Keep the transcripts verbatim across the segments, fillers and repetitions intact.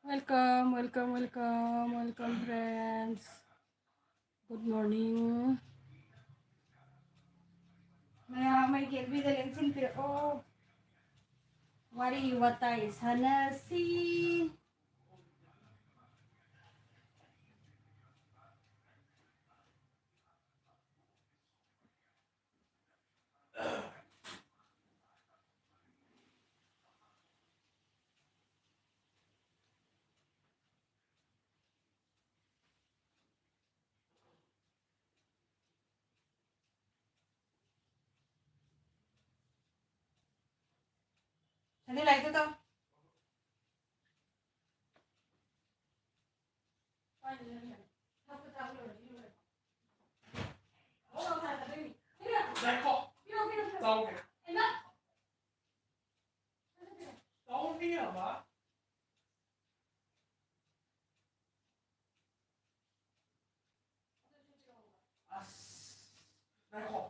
Welcome, welcome, welcome, welcome, friends. Good morning. ꯃꯌꯥꯝ ꯑꯩꯒꯤ ꯑꯦꯜꯕꯤꯗ ꯂꯦꯡꯁꯤꯟꯕꯤꯔꯛꯑꯣ꯫ ꯋꯥꯔꯤ ꯋꯥꯇꯥꯏ ꯁꯥꯟꯅꯁꯤ꯫ ꯁꯅꯤ, ꯂꯥꯏꯔꯤꯛꯇꯣ ꯇꯧ꯫ ꯉꯥꯏꯈꯣ꯫ ꯇꯧꯒꯦ꯫ ꯇꯧꯅꯤ ꯍꯥꯏꯕ꯫ ꯑꯁ꯫ ꯉꯥꯏꯈꯣ꯫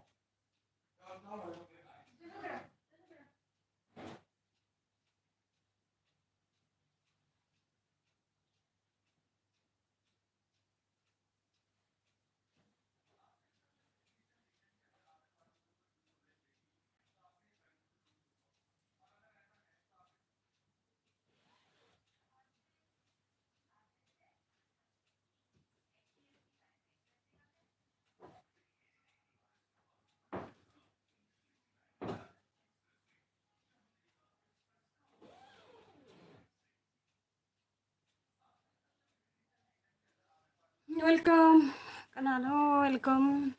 Welcome. ꯀꯅꯥꯅꯣ? Welcome.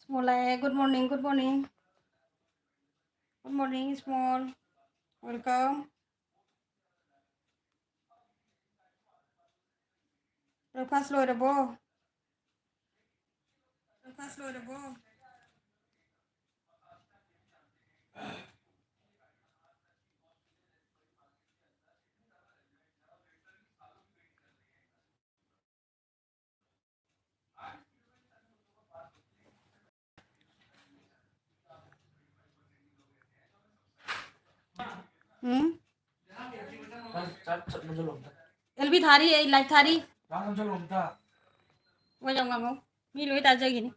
Small ꯂꯥꯛꯑꯦ꯫ Good morning, good morning. Good morning, Small. Welcome. Breakfast ꯂꯣꯏꯔꯕꯣ? Breakfast ꯂꯣꯏꯔꯕꯣ? ꯎꯝ? ꯑꯦꯜ ꯕꯤ ꯊꯥꯔꯤ, ꯑꯩ ꯂꯥꯏꯚ ꯊꯥꯔꯤ꯫ ꯋꯥ ꯌꯥꯝ ꯉꯥꯡꯉꯣ, ꯃꯤ ꯂꯣꯏ ꯇꯥꯖꯈꯤꯅꯤ꯫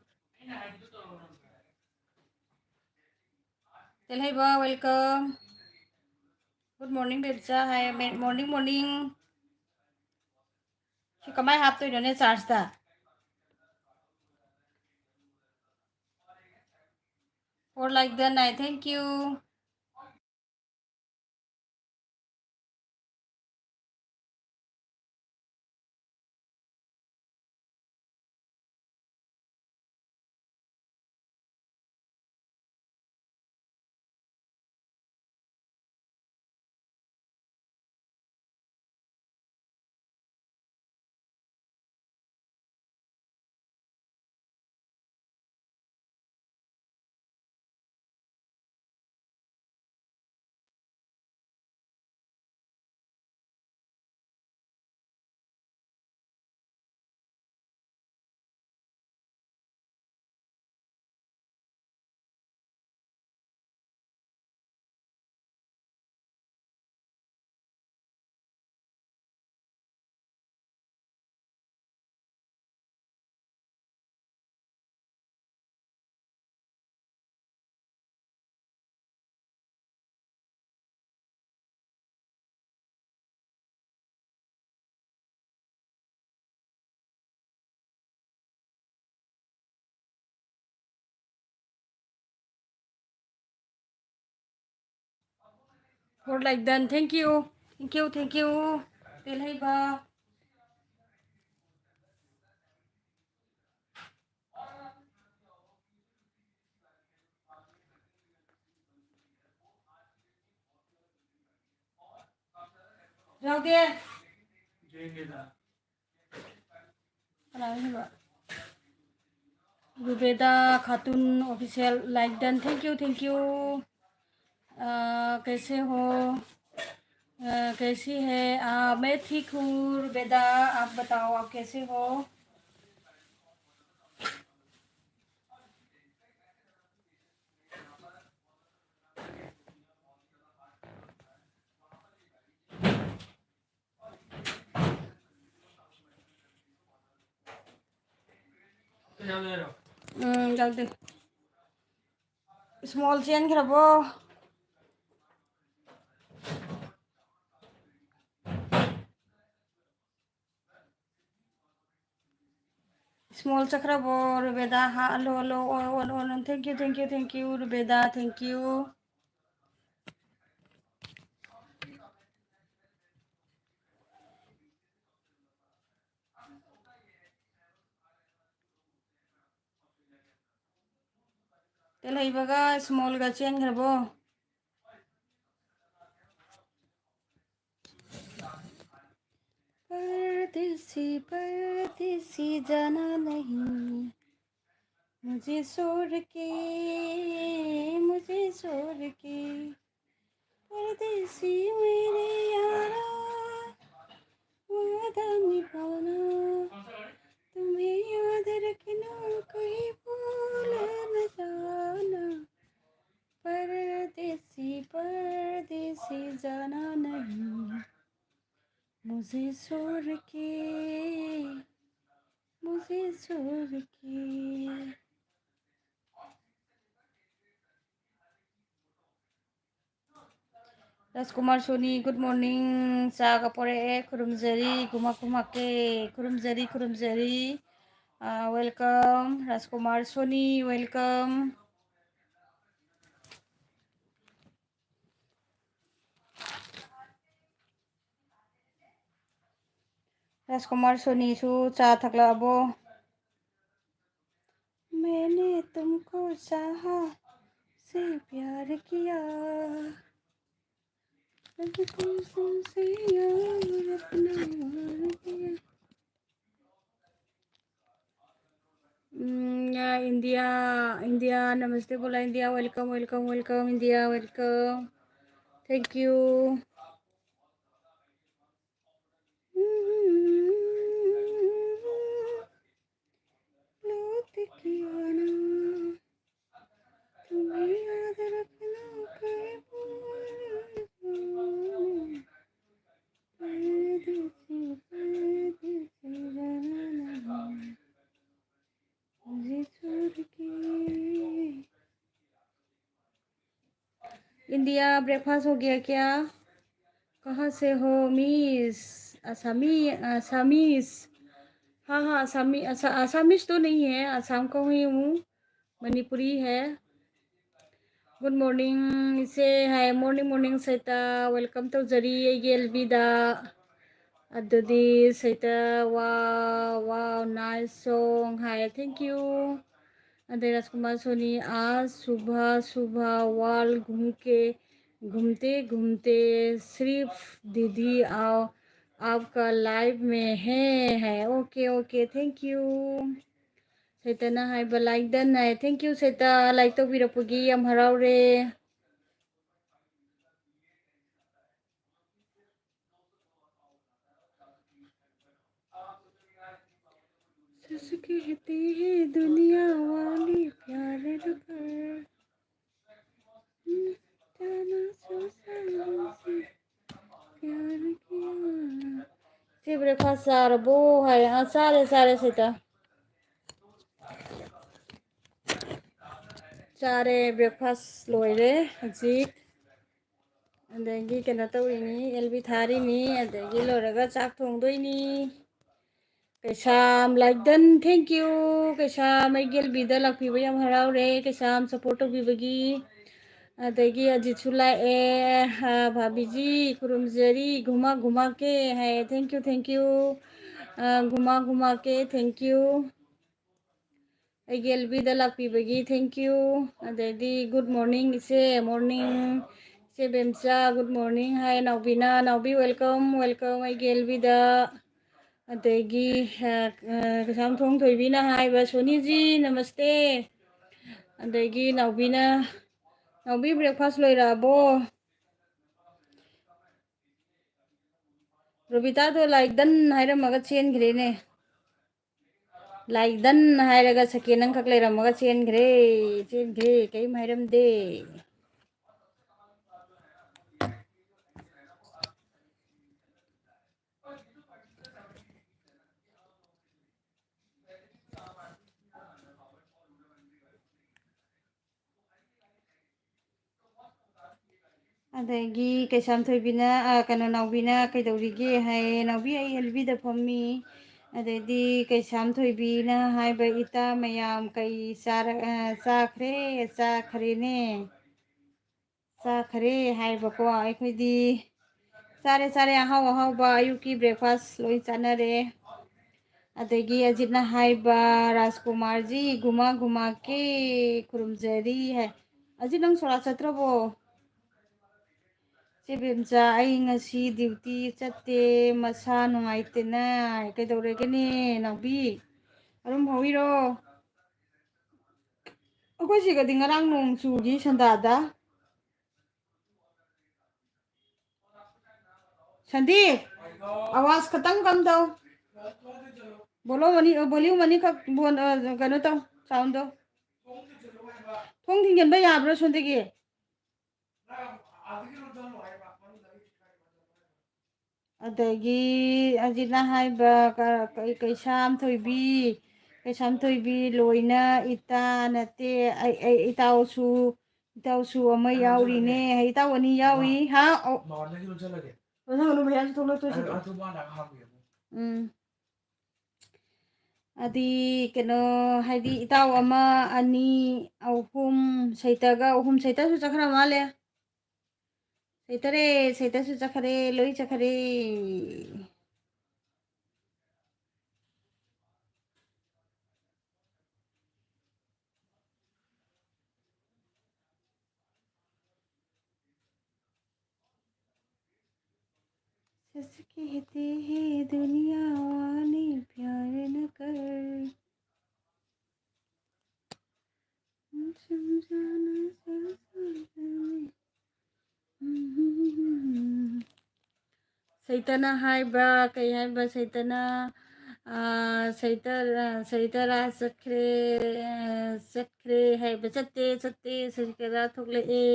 ꯇꯦꯜꯍꯩꯕ, welcome. Good morning, ꯕꯦꯝꯆꯥ ꯍꯥꯏ꯫ Morning, morning. ꯁꯤ ꯀꯃꯥꯏ ꯍꯥꯞꯇꯣꯏꯅꯣꯅꯦ ꯆꯥꯔꯖꯇ? Four like done, I thank you. Four like done. Thank you. Thank you, thank you. ꯇꯦꯜꯍꯩꯕ. ꯌꯥꯎꯗꯦ꯫ ꯀꯅꯥꯒꯤꯅꯣꯕ? ꯔꯨꯕꯦꯗꯥ ꯈꯥꯇꯨꯟ official like done. Thank you, thank you. अ, कैसे हो? अ, कैसी है? अ, मैं ठीक हूँ रुबेदा, आप बताओ आप कैसे हो? ꯎꯝ, ꯌꯥꯎꯗꯦ꯫ Small ꯆꯦꯟꯈ꯭ꯔꯕꯣ? Small ꯆꯠꯈ꯭ꯔꯕꯣ? ꯔꯨꯕꯦꯗꯥ, ꯍꯥ, ꯍꯜꯂꯣ, ꯍꯜꯂꯣ, ꯑꯣ, ꯑꯣ, ꯑꯣ, ꯑꯣ, thank you, thank you, thank you, ꯔꯨꯕꯦꯗꯥ, thank you. ꯇꯦꯜꯍꯩꯕꯒ small ꯒ ꯆꯦꯟꯈ꯭ꯔꯕꯣ? परदेसी, परदेसी जाना नहीं, मुझे छोड़ के, मुझे छोड़ के, परदेसी मेरे यारा, वादा निभाना, तुम्हें याद रखना, कहीं भूल न जाना। परदेसी, परदेसी जाना नहीं, मुझे छोड़ के, मुझे छोड़ के। ꯔꯥꯖꯀꯨꯃꯥꯔ ꯁꯣꯅꯤ, good morning. ꯆꯥꯒ ꯄꯣꯔꯛꯑꯦ, ꯈꯨꯔꯨꯝꯖꯔꯤ, ꯈꯨꯃꯛ ꯈꯨꯃꯛꯀꯦ, ꯈꯨꯔꯨꯝꯖꯔꯤ, ꯈꯨꯔꯨꯝꯖꯔꯤ. ꯑꯥ, welcome, ꯔꯥꯖꯀꯨꯃꯥꯔ ꯁꯣꯅꯤ, welcome. ꯔꯥꯖꯀꯨꯃꯥꯔ ꯁꯣꯅꯤꯁꯨ ꯆꯥ ꯊꯛꯂꯛꯑꯕꯣ? मैंने तुमको चाहा से प्यार किया। अब तुमसे यार अपना वार किया। हम्म, या, इंडिया, इंडिया, नमस्ते बोला India, welcome, welcome, welcome, India, welcome, thank you। लौट के आना, तुम्हें याद रखना, कहीं भूल जाना। परदेसी, परदेसी, जाना नहीं मुझे छोड़ के। इंडिया, ब्रेकफास्ट हो गया क्या? कहाँ से हो मिस? असामी, असामीज। हाँ, हाँ, असामी, असा-, असामीज तो नहीं है, असम का ही हूँ, मणिपुरी है। Good morning, say hi, morning, morning, ꯁꯩꯇꯥ, welcome ꯇꯧꯖꯔꯤ ꯑꯩꯒꯤ ꯑꯦꯜꯕꯤꯗ꯫ ꯑꯗꯨꯗꯤ ꯁꯩꯇꯥ, wow, wow, nice song high, thank you꯫ ꯑꯗꯩ ꯔꯥꯖꯀꯨꯃꯥꯔ ꯁꯣꯅꯤ, आज सुबह सुबह world घूम के, घूमते घूमते सिर्फ दीदी आओ, आपका लाइव में है, है। Okay, okay, thank you꯫ ꯁꯩꯇꯅ ꯍꯥꯏꯕ like done high. Thank you ꯁꯩꯇ, like ꯇꯧꯕꯤꯔꯛꯄꯒꯤ ꯌꯥꯝ ꯍꯔꯥꯎꯔꯦ꯫ सच कहते हैं दुनिया वाले प्यार न कर। जाना संसार से प्यार किया। ꯁꯤ ꯕ꯭ꯔꯦꯛꯐꯥꯁ ꯆꯥꯔꯕꯣ ꯍꯥꯏ? ꯑꯥ, ꯆꯥꯔꯦ, ꯆꯥꯔꯦ ꯁꯤꯗ꯫ ꯆꯥꯔꯦ, ꯕ꯭ꯔꯦꯛꯐꯥꯁ ꯂꯣꯏꯔꯦ ꯍꯧꯖꯤꯛ꯫ ꯑꯗꯒꯤ ꯀꯩꯅꯣ ꯇꯧꯔꯤꯅꯤ, ꯑꯦꯜꯕꯤ ꯊꯥꯔꯤꯅꯤ, ꯑꯗꯒꯤ ꯂꯣꯏꯔꯒ ꯆꯥꯛ ꯊꯣꯡꯗꯣꯏꯅꯤ꯫ ꯀꯩꯁꯥꯝ like done, thank you꯫ ꯀꯩꯁꯥꯝ ꯑꯩꯒꯤ ꯑꯦꯜꯕꯤꯗ ꯂꯥꯛꯄꯤꯕ ꯌꯥꯝ ꯍꯔꯥꯎꯔꯦ, ꯀꯩꯁꯥꯝ support ꯇꯧꯕꯤꯕꯒꯤ꯫ ꯑꯗꯒꯤ ꯑꯖꯤꯠꯁꯨ ꯂꯥꯛꯑꯦ, ꯑ, ꯚꯥꯕꯤꯖꯤ ꯈꯨꯔꯨꯝꯖꯔꯤ, ꯘꯨꯃꯥ ꯘꯨꯃꯥ ꯀꯦ ꯍꯥꯏ, thank you, thank you꯫ ꯑ, ꯘꯨꯃꯥ ꯘꯨꯃꯥ ꯀꯦ, thank you꯫ ꯑꯩꯒꯤ ꯑꯦꯜꯕꯤꯗ ꯂꯥꯛꯄꯤꯕꯒꯤ thank you꯫ ꯑꯗꯩꯗꯤ good morning ꯏꯆꯦ, morning꯫ ꯆꯦ ꯕꯦꯝꯆꯥ, good morning ꯍꯥꯏ꯫ ꯅꯥꯎꯕꯤꯅ, ꯅꯥꯎꯕꯤ, welcome, welcome ꯑꯩꯒꯤ ꯑꯦꯜꯕꯤꯗ꯫ ꯑꯗꯒꯤ, ꯑ, ꯑ, ꯀꯩꯁꯥꯝꯊꯣꯡ ꯊꯣꯏꯕꯤꯅ ꯍꯥꯏꯕ, "ꯁꯣꯅꯤꯖꯤ, ꯅꯃꯁꯇꯦ"꯫ ꯑꯗꯒꯤ ꯅꯥꯎꯕꯤꯅ, "ꯅꯥꯎꯕꯤ, breakfast ꯂꯣꯏꯔꯛꯑꯕꯣ?" ꯔꯣꯕꯤꯇꯥꯗꯣ like done ꯍꯥꯏꯔꯝꯃꯒ ꯆꯦꯟꯈ꯭ꯔꯦꯅꯦ꯫ Like done ꯍꯥꯏꯔꯒ second ꯑꯃꯈꯛ ꯂꯩꯔꯝꯃꯒ ꯆꯦꯟꯈ꯭ꯔꯦ, ꯆꯦꯟꯈ꯭ꯔꯦ, ꯀꯔꯤꯝ ꯍꯥꯏꯔꯝꯗꯦ꯫ ꯑꯗꯒꯤ ꯀꯩꯁꯥꯝꯊꯣꯏꯕꯤꯅ, ꯑ, ꯀꯩꯅꯣ, ꯅꯥꯎꯕꯤꯅ, "ꯀꯩꯗꯧꯔꯤꯒꯦ?" ꯍꯥꯏꯌꯦ꯫ "ꯅꯥꯎꯕꯤ, ꯑꯩ ꯑꯦꯜꯕꯤꯗ ꯐꯝꯃꯤ"꯫ ꯑꯗꯩꯗꯤ ꯀꯩꯁꯥꯝꯊꯣꯏꯕꯤꯅ ꯍꯥꯏꯕ, "ꯏꯇꯥ ꯃꯌꯥꯝ ꯀꯩ ꯆꯥꯔ-, ꯑ, ꯆꯥꯈ꯭ꯔꯦ?" "ꯆꯥꯈ꯭ꯔꯦꯅꯦ, ꯆꯥꯈ꯭ꯔꯦ" ꯍꯥꯏꯕꯀꯣ꯫ ꯑꯩꯈꯣꯏꯗꯤ ꯆꯥꯔꯦ, ꯆꯥꯔꯦ, ꯑꯍꯥꯎ ꯑꯍꯥꯎꯕ ꯑꯌꯨꯛꯀꯤ breakfast ꯂꯣꯏ ꯆꯥꯅꯔꯦ꯫ ꯑꯗꯒꯤ ꯑꯖꯤꯠꯅ ꯍꯥꯏꯕ, "ꯔꯥꯖꯀꯨꯃꯥꯔꯖꯤ, ꯘꯨꯃꯥ ꯘꯨꯃꯥ ꯀꯦ ꯈꯨꯔꯨꯝꯖꯔꯤ" ꯍꯥꯏ꯫ ꯑꯖꯤꯠ, ꯅꯪ ꯁꯣꯔꯥꯠ ꯆꯠꯇ꯭ꯔꯕꯣ? "ꯆꯦ ꯕꯦꯝꯆꯥ, ꯑꯩ ꯉꯁꯤ duty ꯆꯠꯇꯦ, ꯃꯁꯥ ꯅꯨꯡꯉꯥꯏꯇꯦꯅ"꯫ ꯀꯩꯗꯧꯔꯒꯦꯅꯦ, ꯅꯥꯎꯕꯤ? ꯑꯔꯨꯝ ꯍꯧꯏꯔꯣ? ꯑꯩꯈꯣꯏ ꯁꯤꯒꯗꯤ ꯉꯔꯥꯡ ꯅꯣꯡ ꯆꯨꯈꯤ, ꯁꯟꯗꯥꯗ꯫ ꯁꯟꯗꯤ, ꯑꯋꯥꯖ ꯈꯇꯪ ꯀꯝ ꯇꯧ꯫ ꯕꯣꯂꯨꯝ ꯑꯅꯤ, ꯕꯣꯂ꯭ꯌꯨꯝ ꯑꯅꯤꯈꯛ ꯕꯣꯟ-, ꯑ, ꯀꯩꯅꯣ ꯇꯧ, ꯁꯥꯎꯟꯗꯣ꯫ ꯊꯣꯡ ꯊꯤꯡꯖꯤꯟꯕ ꯌꯥꯕ꯭ꯔꯥ ꯁꯣꯝꯗꯒꯤ? ꯑꯗꯒꯤ ꯑꯖꯤꯠꯅ ꯍꯥꯏꯕ, ꯀ-, ꯀꯩ-, ꯀꯩꯁꯥꯝ ꯊꯣꯏꯕꯤ, ꯀꯩꯁꯥꯝ ꯊꯣꯏꯕꯤ ꯂꯣꯏꯅ ꯏꯇꯥ ꯅꯠꯇꯦ, ꯑꯩ, ꯑꯩ ꯏꯇꯥꯎꯁꯨ, ꯏꯇꯥꯎꯁꯨ ꯑꯃ ꯌꯥꯎꯔꯤꯅꯦ꯫ ꯏꯇꯥꯎ ꯑꯅꯤ ꯌꯥꯎꯔꯤ꯫ ꯍꯥ? ꯑꯧ꯫ ꯃꯄꯥꯟꯗꯒꯤ ꯂꯣꯟꯁꯤꯜꯂꯒꯦ꯫ ꯂꯣꯟꯁꯤꯜꯂꯨ, ꯃꯌꯥꯝꯁꯨ ꯊꯣꯛꯂꯛꯇꯣꯏꯁꯤꯗꯤ꯫ ꯑꯗꯨ, ꯑꯗꯨ ꯃꯥꯅ ꯍꯥꯞꯄꯤꯔꯝꯃꯣ꯫ ꯎꯝ꯫ ꯑꯗꯤ ꯀꯩꯅꯣ, ꯍꯥꯏꯗꯤ ꯏꯇꯥꯎ ꯑꯃ, ꯑꯅꯤ, ꯑꯍꯨꯝ, ꯁꯩꯇꯒ ꯑꯍꯨꯝ, ꯁꯩꯇꯁꯨ ꯆꯠꯈ꯭ꯔ ꯃꯥꯜꯂꯦ꯫ ꯁꯩꯇꯔꯦ, ꯁꯩꯇꯁꯨ ꯆꯠꯈꯔꯦ, ꯂꯣꯏ ꯆꯠꯈꯔꯦ꯫ हंस कहते हैं दुनिया वाले प्यार न कर। ꯁꯩꯇꯅ ꯍꯥꯏꯕ, ꯀꯩ ꯍꯥꯏꯕ, ꯁꯩꯇꯅ, ꯑꯥ, ꯁꯩꯇ-, ꯑꯥ, ꯁꯩꯇ ꯔꯥꯖ ꯆꯠꯈ꯭ꯔꯦ, ꯑꯥ, ꯆꯠꯈ꯭ꯔꯦ ꯍꯥꯏꯕ, ꯆꯠꯇꯦ, ꯆꯠꯇꯦ, ꯁꯩꯇ ꯔꯥꯖ ꯊꯣꯛꯂꯛꯑꯦ꯫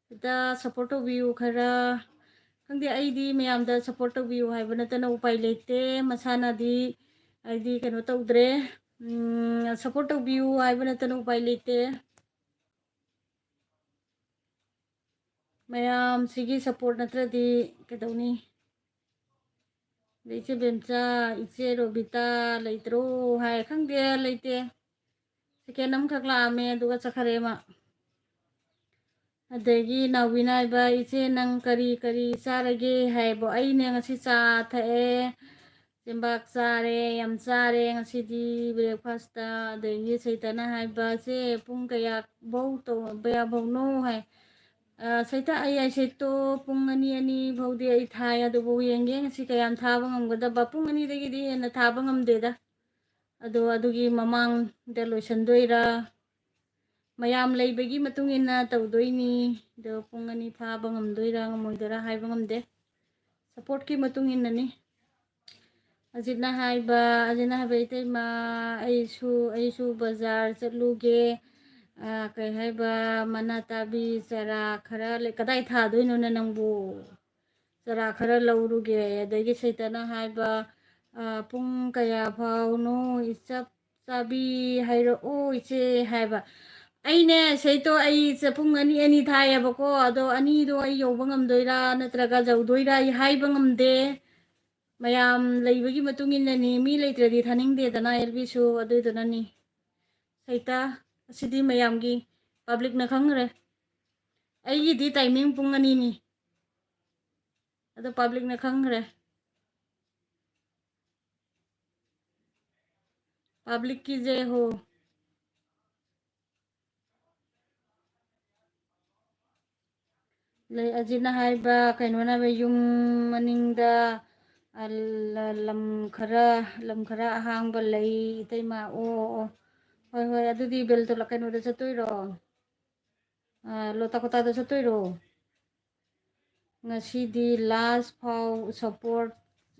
ꯁꯤꯗ support ꯇꯧꯕꯤꯌꯨ ꯈꯔ꯫ ꯈꯪꯗꯦ, ꯑꯩꯗꯤ ꯃꯌꯥꯝꯗ support ꯇꯧꯕꯤꯌꯨ ꯍꯥꯏꯕ ꯅꯠꯇꯅ ꯎꯄꯥꯏ ꯂꯩꯇꯦ꯫ ꯃꯁꯥꯅꯗꯤ ꯑꯩꯗꯤ ꯀꯩꯅꯣ ꯇꯧꯗ꯭ꯔꯦ꯫ ꯎꯝ, support ꯇꯧꯕꯤꯌꯨ ꯍꯥꯏꯕ ꯅꯠꯇꯅ ꯎꯄꯥꯏ ꯂꯩꯇꯦ꯫ ꯃꯌꯥꯝꯁꯤꯒꯤ support ꯅꯠꯇ꯭ꯔꯗꯤ ꯀꯩꯗꯧꯅꯤ? ꯑꯗꯩ ꯏꯆꯦ ꯕꯦꯝꯆꯥ, ꯏꯆꯦ ꯔꯣꯕꯤꯇꯥ ꯂꯩꯇ꯭ꯔꯣ ꯍꯥꯏ, ꯈꯪꯗꯦ, ꯂꯩꯇꯦ꯫ Second ꯑꯃꯈꯛ ꯂꯥꯛꯑꯝꯃꯦ, ꯑꯗꯨꯒ ꯆꯠꯈꯔꯦ ꯃꯥ꯫ ꯑꯗꯒꯤ ꯅꯥꯎꯕꯤꯅ ꯍꯥꯏꯕ, "ꯏꯆꯦ, ꯅꯪ ꯀꯔꯤ ꯀꯔꯤ ꯆꯥꯔꯒꯦ?" ꯍꯥꯏꯕꯣ, ꯑꯩꯅꯦ ꯉꯁꯤ ꯆꯥ ꯊꯛꯑꯦ, ꯆꯦꯡꯕꯥꯛ ꯆꯥꯔꯦ, ꯌꯥꯝ ꯆꯥꯔꯦ ꯉꯁꯤꯗꯤ breakfast꯫ ꯑꯗꯒꯤ ꯁꯩꯇꯅ ꯍꯥꯏꯕ, "ꯆꯦ, ꯄꯨꯡ ꯀꯌꯥ ꯐꯧ ꯇꯧ-, ꯀꯌꯥ ꯐꯧꯅꯣ?" ꯍꯥꯏ꯫ "ꯑ, ꯁꯩꯇ, ꯑꯩ ꯑꯩꯁꯦꯠꯇꯣ ꯄꯨꯡ ꯑꯅꯤ, ꯑꯅꯤ ꯐꯧꯗꯤ ꯑꯩ ꯊꯥꯏ, ꯑꯗꯨꯕꯨ ꯌꯦꯡꯒꯦ ꯉꯁꯤ ꯀꯌꯥꯝ ꯊꯥꯕ ꯉꯝꯒꯗꯕ꯫ ꯄꯨꯡ ꯑꯅꯤꯗꯒꯤꯗꯤ ꯍꯦꯟꯅ ꯊꯥꯕ ꯉꯝꯗꯦꯗ꯫ ꯑꯗꯣ ꯑꯗꯨꯒꯤ ꯃꯃꯥꯡꯗ ꯂꯣꯏꯁꯤꯟꯗꯣꯏꯔꯥ?" ꯃꯌꯥꯝ ꯂꯩꯕꯒꯤ ꯃꯇꯨꯡ ꯏꯟꯅ ꯇꯧꯗꯣꯏꯅꯤ꯫ ꯑꯗꯣ ꯄꯨꯡ ꯑꯅꯤ ꯐꯥꯕ ꯉꯝꯗꯣꯏꯔꯥ ꯉꯝꯃꯣꯏꯗꯣꯏꯔꯥ ꯍꯥꯏꯕ ꯉꯝꯗꯦ꯫ Support ꯀꯤ ꯃꯇꯨꯡ ꯏꯟꯅꯅꯤ꯫ ꯑꯖꯤꯠꯅ ꯍꯥꯏꯕ, ꯑꯖꯤꯠꯅ ꯍꯥꯏꯕ, "ꯏꯇꯩꯃ, ꯑꯩꯁꯨ, ꯑꯩꯁꯨ ꯕꯖꯥꯔ ꯆꯠꯂꯨꯒꯦ꯫ ꯑꯥ, ꯀꯩ ꯍꯥꯏꯕ, ꯃꯅꯥ ꯇꯥꯕꯤ ꯆꯔꯥ ꯈꯔ ꯂꯩ-," ꯀꯗꯥꯏ ꯊꯥꯗꯣꯏꯅꯣꯅꯦ ꯅꯪꯕꯨ? "ꯆꯔꯥ ꯈꯔ ꯂꯧꯔꯨꯒꯦ"꯫ ꯑꯗꯒꯤ ꯁꯩꯇꯅ ꯍꯥꯏꯕ, "ꯑꯥ, ꯄꯨꯡ ꯀꯌꯥ ꯐꯥꯎꯅꯣ? ꯏꯆꯞ ꯆꯥꯕꯤ ꯍꯥꯏꯔꯛꯑꯣ ꯏꯆꯦ" ꯍꯥꯏꯕ꯫ ꯑꯩꯅꯦ, ꯁꯩꯇꯣ, ꯑꯩ ꯆ-, ꯄꯨꯡ ꯑꯅꯤ, ꯑꯅꯤ ꯊꯥꯏꯌꯦꯕꯀꯣ, ꯑꯗꯣ ꯑꯅꯤꯗꯣ ꯑꯩ ꯌꯧꯕ ꯉꯝꯗꯣꯏꯔꯥ ꯅꯠꯇ꯭ꯔꯒ ꯌꯧꯗꯣꯏꯔꯥ ꯑꯩ ꯍꯥꯏꯕ ꯉꯝꯗꯦ꯫ ꯃꯌꯥꯝ ꯂꯩꯕꯒꯤ ꯃꯇꯨꯡ ꯏꯟꯅꯅꯤ, ꯃꯤ ꯂꯩꯇ꯭ꯔꯗꯤ ꯊꯥꯅꯤꯡꯗꯦꯗꯅ ꯑꯦꯜ ꯕꯤꯁꯨ, ꯑꯗꯨꯗꯨꯅꯅꯤ꯫ ꯁꯩꯇ, ꯑꯁꯤꯗꯤ ꯃꯌꯥꯝꯒꯤ, public ꯅ ꯈꯪꯈ꯭ꯔꯦ꯫ ꯑꯩꯒꯤꯗꯤ timing ꯄꯨꯡ ꯑꯅꯤꯅꯤ, ꯑꯗꯣ public ꯅ ꯈꯪꯈ꯭ꯔꯦ꯫ Public ꯀꯤ ꯖꯦ ꯍꯣ꯫ ꯂꯩ, ꯑꯖꯤꯠꯅ ꯍꯥꯏꯕ, ꯀꯩꯅꯣꯅ ꯍꯥꯏꯕ, ꯌꯨꯝ ꯃꯅꯤꯡꯗ, ꯑ, ꯂ-, ꯂꯝ ꯈꯔ, ꯂꯝ ꯈꯔ ꯑꯍꯥꯡꯕ ꯂꯩ, ꯏꯇꯩꯃ꯫ ꯑꯣ, ꯑꯣ, ꯑꯣ꯫ ꯍꯣꯏ, ꯍꯣꯏ, ꯑꯗꯨꯗꯤ ꯕꯦꯜꯇꯣꯂꯥ ꯀꯩꯅꯣꯗ ꯆꯠꯇꯣꯏꯔꯣ? ꯑ, ꯂꯣꯇꯥꯀꯣꯇꯥꯗ ꯆꯠꯇꯣꯏꯔꯣ? ꯉꯁꯤꯗꯤ last ꯐꯥꯎ support,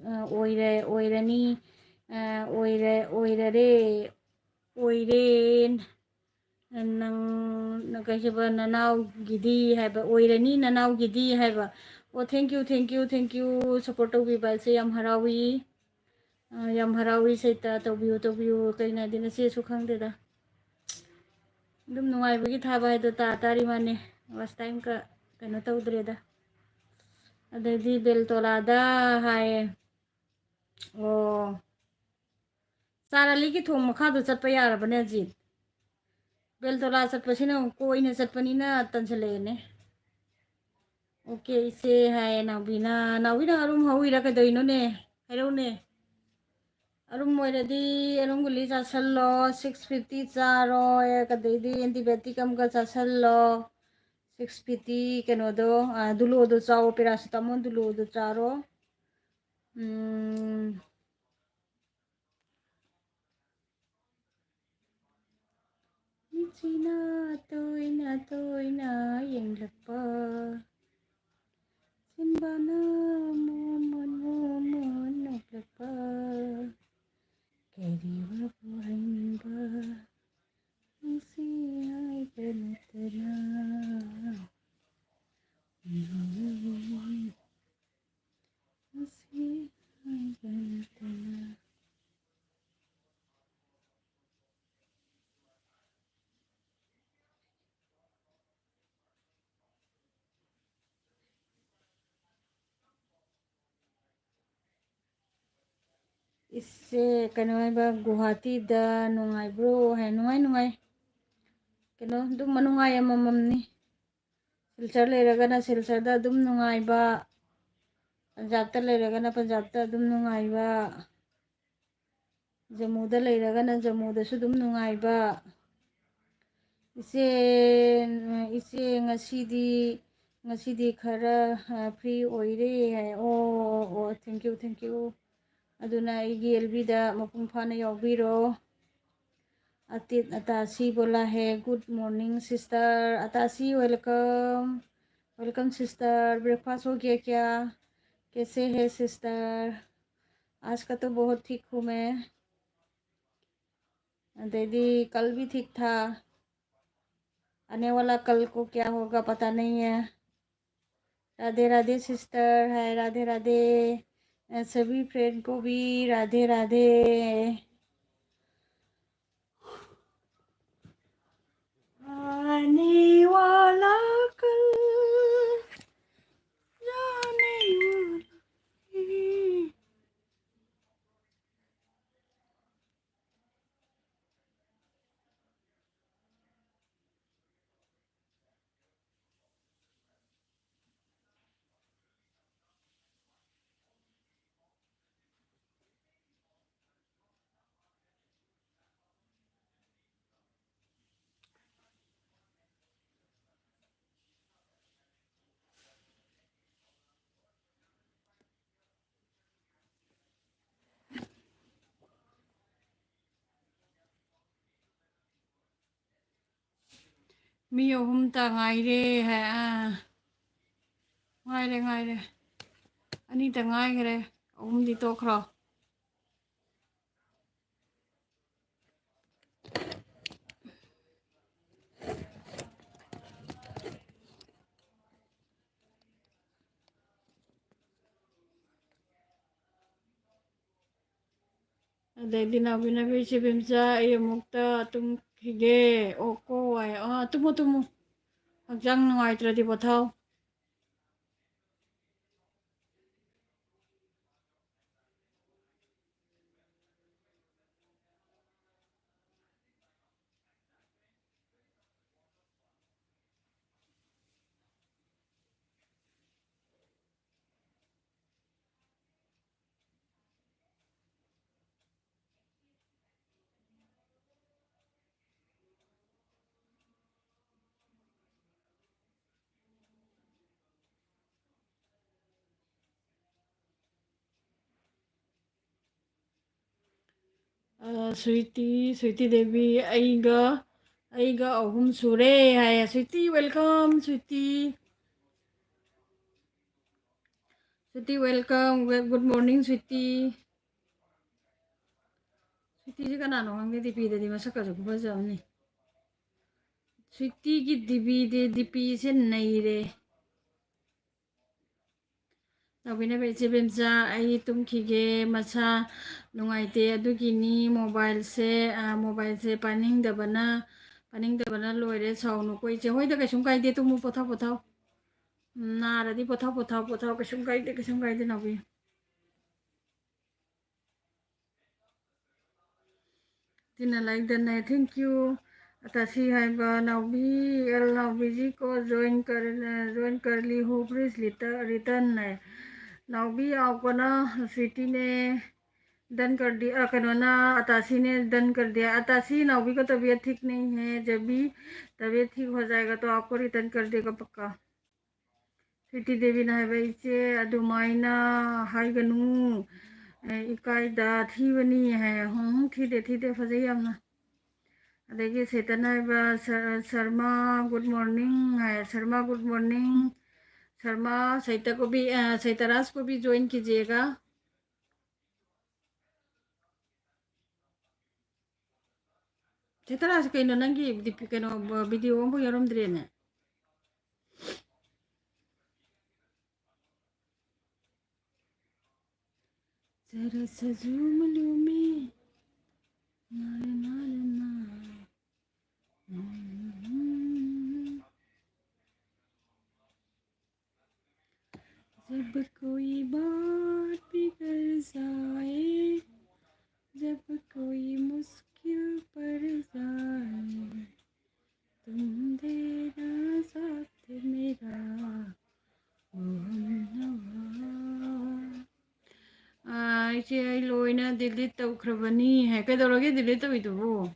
ꯑ, ꯑꯣꯏꯔꯦ, ꯑꯣꯏꯔꯅꯤ, ꯑ, ꯑꯣꯏꯔꯦ, ꯑꯣꯏꯔꯔꯦ, ꯑꯣꯏꯔꯦ꯫ ꯅꯪ, ꯅꯪ ꯀꯩꯁꯤꯕ ꯅꯅꯥꯎꯒꯤꯗꯤ ꯍꯥꯏꯕ, ꯑꯣꯏꯔꯅꯤ ꯅꯅꯥꯎꯒꯤꯗꯤ ꯍꯥꯏꯕ꯫ ꯑꯣ, thank you, thank you, thank you, support ꯇꯧꯕꯤꯕ ꯑꯁꯦ ꯌꯥꯝ ꯍꯔꯥꯎꯏ꯫ ꯑ, ꯌꯥꯝ ꯍꯔꯥꯎꯏ ꯁꯩꯇ, ꯇꯧꯕꯤꯌꯨ, ꯇꯧꯕꯤꯌꯨ, ꯀꯩꯅꯗꯤ ꯅꯆꯦꯁꯨ ꯈꯪꯗꯦꯗ꯫ ꯑꯗꯨꯝ ꯅꯨꯡꯉꯥꯏꯕꯒꯤ ꯊꯥꯕ ꯍꯥꯏꯗꯣ ꯇꯥ ꯇꯥꯔꯤ ꯃꯥꯅꯦ꯫ Last time ꯀ ꯀꯩꯅꯣ ꯇꯧꯗ꯭ꯔꯦꯗ꯫ ꯑꯗꯩꯗꯤ ꯕꯦꯜꯇꯣꯂꯥꯗ ꯍꯥꯏꯌꯦ꯫ ꯑꯣ꯫ ꯆꯥꯔꯥꯂꯤꯒꯤ ꯊꯣꯡ ꯃꯈꯥꯗꯣ ꯆꯠꯄ ꯌꯥꯔꯕꯅꯦ ꯍꯧꯖꯤꯛ꯫ ꯕꯦꯜꯇꯣꯂꯥ ꯆꯠꯄꯁꯤꯅ ꯑꯃꯨꯛ ꯀꯣꯏꯅ ꯆꯠꯄꯅꯤꯅ ꯇꯟꯁꯤꯜꯂꯛꯑꯦꯅꯦ꯫ ꯑꯣꯀꯦ, ꯏꯆꯦ ꯍꯥꯏꯌꯦ ꯅꯥꯎꯕꯤꯅ꯫ ꯅꯥꯎꯕꯤ, ꯅꯪ ꯑꯔꯨꯝ ꯍꯧꯔꯤꯔꯥ ꯀꯩꯗꯧꯔꯤꯅꯣꯅꯦ? ꯍꯥꯏꯔꯛꯎꯅꯦ꯫ ꯑꯔꯨꯝ ꯑꯣꯏꯔꯗꯤ ꯑꯔꯨꯝ ꯒꯨꯂꯤ ꯆꯥꯁꯜꯂꯣ, six fifty ꯆꯥꯔꯣ, ꯑꯗꯩꯗꯤ antibiotic ꯑꯃꯒ ꯆꯥꯁꯜꯂꯣ꯫ Six fifty ꯀꯩꯅꯣꯗꯣ, ꯑ, ꯗꯨꯂꯣꯗꯣ ꯆꯥꯎ, paracetamol ꯗꯨꯂꯣꯗꯣ ꯆꯥꯔꯣ꯫ ꯎꯝ꯫ ꯃꯤꯠꯁꯤꯅ ꯇꯣꯏꯅ ꯇꯣꯏꯅ ꯌꯦꯡꯂꯛꯄ, ꯆꯤꯟꯕꯥꯅ ꯃꯣꯃꯣꯟ ꯃꯣꯃꯣꯟ ꯅꯣꯛꯂꯛꯄ, ꯀꯔꯤꯕꯨ ꯍꯥꯏꯅꯤꯡꯕ, ꯅꯨꯡꯁꯤ ꯍꯥꯏꯕ ꯅꯠꯇꯅ꯫ ꯅꯨꯡꯁꯤ ꯍꯥꯏꯕ ꯅꯠꯇꯅ꯫ ꯏꯆꯦ, ꯀꯩꯅꯣ ꯍꯥꯏꯕ, ꯒꯨꯍꯥꯇꯤꯗ ꯅꯨꯡꯉꯥꯏꯕ꯭ꯔꯣ ꯍꯥꯏ꯫ ꯅꯨꯡꯉꯥꯏ, ꯅꯨꯡꯉꯥꯏ꯫ ꯀꯩꯅꯣ, ꯑꯗꯨꯝ ꯃꯅꯨꯡꯉꯥꯏ ꯑꯃꯃꯝꯅꯤ꯫ ꯁꯤꯜꯆꯔ ꯂꯩꯔꯒꯅ ꯁꯤꯜꯆꯔꯗ ꯑꯗꯨꯝ ꯅꯨꯡꯉꯥꯏꯕ, ꯄꯟꯖꯥꯕꯇ ꯂꯩꯔꯒꯅ ꯄꯟꯖꯥꯕꯇ ꯑꯗꯨꯝ ꯅꯨꯡꯉꯥꯏꯕ, ꯖꯃꯨꯗ ꯂꯩꯔꯒꯅ ꯖꯃꯨꯗꯁꯨ ꯑꯗꯨꯝ ꯅꯨꯡꯉꯥꯏꯕ꯫ ꯏꯆꯦ, ꯏꯆꯦ, ꯉꯁꯤꯗꯤ ꯉꯁꯤꯗꯤ ꯈꯔ, ꯑ, free ꯑꯣꯏꯔꯦ ꯍꯥꯏ꯫ ꯑꯣ, ꯑꯣ, ꯑꯣ, thank you, thank you꯫ ꯑꯗꯨꯅ ꯑꯩꯒꯤ ꯑꯦꯜꯕꯤꯗ ꯃꯄꯨꯡ ꯐꯥꯅ ꯌꯥꯎꯕꯤꯔꯣ꯫ अतीत अतासी बोला है, "Good morning sister." अतासी, welcome। Welcome sister। Breakfast हो गया क्या? कैसे है sister? आज का तो बहुत ठीक हूँ मैं। अदेदी कल भी ठीक था। आने वाला कल को क्या होगा पता नहीं है। राधे राधे सिस्टर, हाय राधे राधे। अ, सभी फ्रेंड को भी राधे राधे। आने वाला कल, जाने वाला है। ꯃꯤ ꯑꯍꯨꯝꯇ ꯉꯥꯏꯔꯦ ꯍꯥꯏ꯫ ꯑꯥ꯫ ꯉꯥꯏꯔꯦ, ꯉꯥꯏꯔꯦ꯫ ꯑꯅꯤꯇ ꯉꯥꯏꯈ꯭ꯔꯦ꯫ ꯑꯍꯨꯝꯗꯤ ꯇꯣꯛꯈ꯭ꯔꯣ꯫ ꯑꯗꯩꯗꯤ ꯅꯥꯎꯕꯤꯅꯕꯤ ꯏꯆꯦ ꯕꯦꯝꯆꯥ, ꯑꯩ ꯑꯃꯨꯛꯇ ꯇꯨꯝꯈꯤꯒꯦ꯫ ꯑꯣ, ꯀꯣ ꯋꯥꯏ꯫ ꯑꯥ, ꯇꯨꯝꯃꯣ, ꯇꯨꯝꯃꯣ꯫ ꯍꯛꯆꯥꯡ ꯅꯨꯡꯉꯥꯏꯇ꯭ꯔꯗꯤ ꯄꯣꯊꯥꯎ꯫ ꯑ, ꯁ꯭ꯋꯤꯇꯤ, ꯁ꯭ꯋꯤꯇꯤ ꯗꯦꯕꯤ, ꯑꯩꯒ, ꯑꯩꯒ ꯑꯍꯨꯝ ꯁꯨꯔꯦ ꯍꯥꯏꯌꯦ꯫ Sweety, welcome, sweety. Sweety, welcome, we-, good morning, sweety. ꯁ꯭ꯋꯤꯇꯤꯁꯦ ꯀꯅꯥꯅꯣ ꯈꯪꯗꯦ, ꯗꯤꯄꯤꯗꯗꯤ ꯃꯁꯛꯀꯁꯨ ꯈꯨꯐꯖꯕꯅꯤ꯫ ꯁ꯭ꯋꯤꯇꯤꯒꯤ ꯗꯤꯄꯤꯗꯤ, ꯗꯤꯄꯤꯁꯦ ꯅꯩꯔꯦ꯫ ꯇꯧꯕꯤꯅꯕ ꯏꯆꯦ ꯕꯦꯝꯆꯥ, ꯑꯩ ꯇꯨꯝꯈꯤꯒꯦ, ꯃꯁꯥ ꯅꯨꯡꯉꯥꯏꯇꯦ, ꯑꯗꯨꯒꯤꯅꯤ꯫ ꯃꯣꯕꯥꯏꯜꯁꯦ, ꯑ, ꯃꯣꯕꯥꯏꯜꯁꯦ ꯄꯥꯅꯤꯡꯗꯕꯅ, ꯄꯥꯅꯤꯡꯗꯕꯅ ꯂꯣꯏꯔꯦ꯫ ꯁꯥꯎꯅꯨꯀꯣ ꯏꯆꯦ꯫ ꯍꯣꯏꯗ, ꯀꯩꯁꯨꯝ ꯀꯥꯏꯗꯦ, ꯇꯨꯝꯃꯨ, ꯄꯣꯊꯥꯎ, ꯄꯣꯊꯥꯎ꯫ ꯎꯝ, ꯅꯥꯔꯗꯤ ꯄꯣꯊꯥꯎ, ꯄꯣꯊꯥꯎ, ꯄꯣꯊꯥꯎ, ꯀꯩꯁꯨꯝ ꯀꯥꯏꯗꯦ, ꯀꯩꯁꯨꯝ ꯀꯥꯏꯗꯦ, ꯅꯥꯎꯕꯤ꯫ ꯇꯤꯟꯅ ꯂꯥꯏꯛ ꯗꯟꯅ, thank you꯫ ꯑꯇꯥꯁꯤ ꯍꯥꯏꯕ ꯅꯥꯎꯕꯤ, ꯑꯦꯜ ꯅꯥꯎꯕꯤꯖꯤ ꯀꯣ, join ꯀꯔ-, join ꯀꯔꯂꯤ ꯍꯨ, please return ꯍꯥꯏ꯫ ꯅꯥꯎꯕꯤ ꯑꯥꯎ ꯀꯣꯅ ꯁ꯭ꯋꯤꯇꯤꯅꯦ, done कर दिया, ꯑ, ꯀꯩꯅꯣꯅ, ꯑꯇꯥꯁꯤꯅꯦ, done कर दिया। अतासी, नाउबी का तबीयत ठीक नहीं है, जब भी तबीयत ठीक हो जाएगा तो आपको return कर देगा पक्का। ꯁ꯭ꯋꯤꯇꯤ ꯗꯦꯕꯤꯅ ꯍꯥꯏꯕ, "ꯏꯆꯦ, ꯑꯗꯨꯃꯥꯏꯅ ꯍꯥꯏꯒꯅꯨ, ꯑꯦ, ꯏꯀꯥꯏꯗ ꯊꯤꯕꯅꯤ" ꯍꯥꯏ꯫ ꯍꯨꯝ, ꯊꯤꯗꯦ, ꯊꯤꯗꯦ, ꯐꯖꯩ ꯌꯥꯝꯅ꯫ ꯑꯗꯒꯤ ꯁꯩꯇꯟ ꯍꯥꯏꯕ, ꯁ-, ꯁꯔꯃꯥ, good morning ꯍꯥꯏ꯫ Sharma, good morning꯫ ꯁꯔꯃꯥ, ꯁꯩꯇ को भी, ꯑ, ꯁꯩꯇꯔꯥꯖ को भी join कीजिएगा। ꯁꯩꯇꯔꯥꯖ, ꯀꯩꯅꯣ, ꯅꯪꯒꯤ ꯗꯤ ꯄꯤ, ꯀꯩꯅꯣ, ꯕ-, ꯚꯤꯗꯤꯑꯣ ꯑꯃꯐꯥꯎ ꯌꯥꯎꯔꯝꯗ꯭ꯔꯦꯅꯦ꯫ ꯖꯔꯥ ꯁꯖꯨ ꯃꯂꯨꯃꯤ, ꯅꯥꯔꯦ, ꯅꯥꯔꯦ, ꯅꯥꯔꯦ꯫ जब कोई बात बिगड़ जाए, जब कोई मुश्किल पड़ जाए, तुम देना साथ मेरा, ओ हमनवा। ꯑꯥ, ꯏꯆꯦ, ꯑꯩ ꯂꯣꯏꯅ delete ꯇꯧꯈ꯭ꯔꯕꯅꯤ ꯍꯥꯏ꯫ ꯀꯩꯗꯧꯔꯒꯦ delete ꯇꯧꯔꯤꯗꯨꯕꯨ?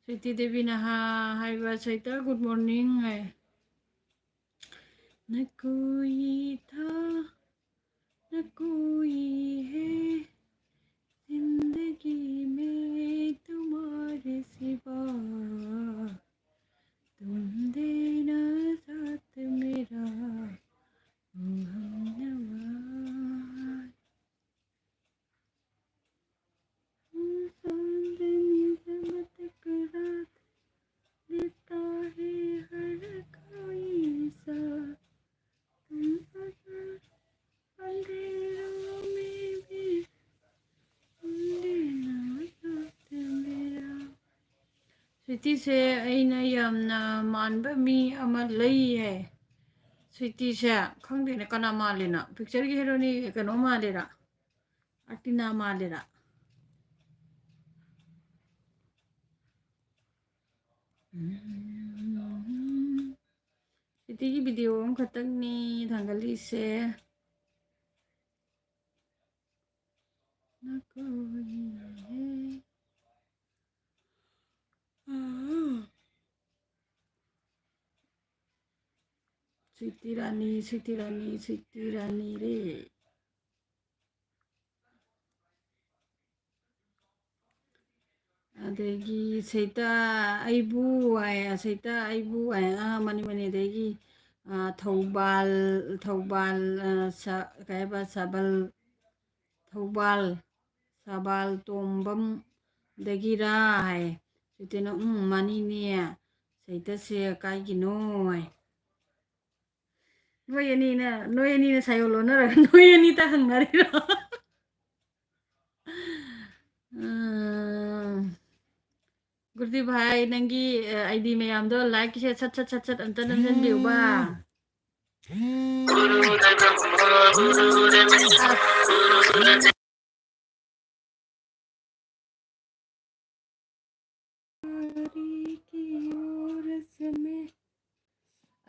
ꯁ꯭ꯋꯤꯇꯤ ꯗꯦꯕꯤꯅ ꯍꯥ-, ꯍꯥꯏꯕ, ꯁꯩꯇ, good morning ꯍꯥꯏ꯫ न कोई था, न कोई है, जिंदगी में ꯁ꯭ꯋꯤꯇꯤꯁꯦ ꯑꯩꯅ ꯌꯥꯝꯅ ꯃꯥꯟꯕ ꯃꯤ ꯑꯃ ꯂꯩ ꯍꯥꯏ꯫ ꯁ꯭ꯋꯤꯇꯤꯁꯦ ꯈꯪꯗꯦꯅꯦ ꯀꯅꯥ ꯃꯥꯜꯂꯤꯅꯣ? ꯄꯤꯛꯆꯔꯒꯤ ꯍꯦꯔꯣꯅꯤ ꯀꯩꯅꯣ ꯃꯥꯜꯂꯤꯔꯥ? ꯑꯇꯤꯅꯥ ꯃꯥꯜꯂꯤꯔꯥ? ꯎꯝ꯫ ꯁ꯭ꯋꯤꯇꯤꯒꯤ ꯚꯤꯗꯤꯑꯣ ꯑꯃꯈꯛꯇꯪꯅꯤ ꯊꯥꯡꯒꯠꯂꯤꯁꯦ꯫ ꯅꯀꯣꯏ꯫ ꯁ꯭ꯋꯤꯇꯤ ꯔꯥꯅꯤ, ꯁ꯭ꯋꯤꯇꯤ ꯔꯥꯅꯤ, ꯁ꯭ꯋꯤꯇꯤ ꯔꯥꯅꯤ ꯔꯦ꯫ ꯑꯗꯒꯤ ꯁꯩꯇ ꯑꯩꯕꯨ ꯍꯥꯏ, ꯁꯩꯇ ꯑꯩꯕꯨ ꯍꯥꯏ, ꯑꯥ, ꯃꯅꯤ, ꯃꯅꯤ꯫ ꯑꯗꯒꯤ, ꯑꯥ, ꯊꯧꯕꯥꯜ, ꯊꯧꯕꯥꯜ, ꯑꯥ, ꯁ-, ꯀꯩ ꯍꯥꯏꯕ, ꯁꯕꯜ, ꯊꯧꯕꯥꯜ, ꯁꯕꯥꯜ ꯇꯣꯝꯕꯝꯗꯒꯤꯔꯥ ꯍꯥꯏ꯫ ꯁꯨꯇꯤꯅ, "ꯎꯝ, ꯃꯥꯅꯤꯅꯦ, ꯁꯩꯇꯁꯦ ꯀꯥꯏꯒꯤꯅꯣ?" ꯍꯥꯏ꯫ ꯅꯣꯏ ꯑꯅꯤꯅ, ꯅꯣꯏ ꯑꯅꯤꯅ ꯁꯥꯏꯑꯣ ꯂꯣꯟꯅꯔꯒ ꯅꯣꯏ ꯑꯅꯤꯇ ꯍꯪꯅꯔꯤꯔꯣ? ꯎꯝ꯫ ꯒꯨꯔꯗꯤ ꯚꯥꯏ, ꯅꯪꯒꯤ, ꯑ, ꯑꯥꯏ ꯗꯤ ꯃꯌꯥꯝꯗꯣ ꯂꯥꯏꯛꯀꯤꯁꯦ ꯁꯠ, ꯁꯠ, ꯁꯠ, ꯁꯠ ꯑꯝꯇ ꯅꯝꯖꯟꯕꯤꯌꯨꯕ꯫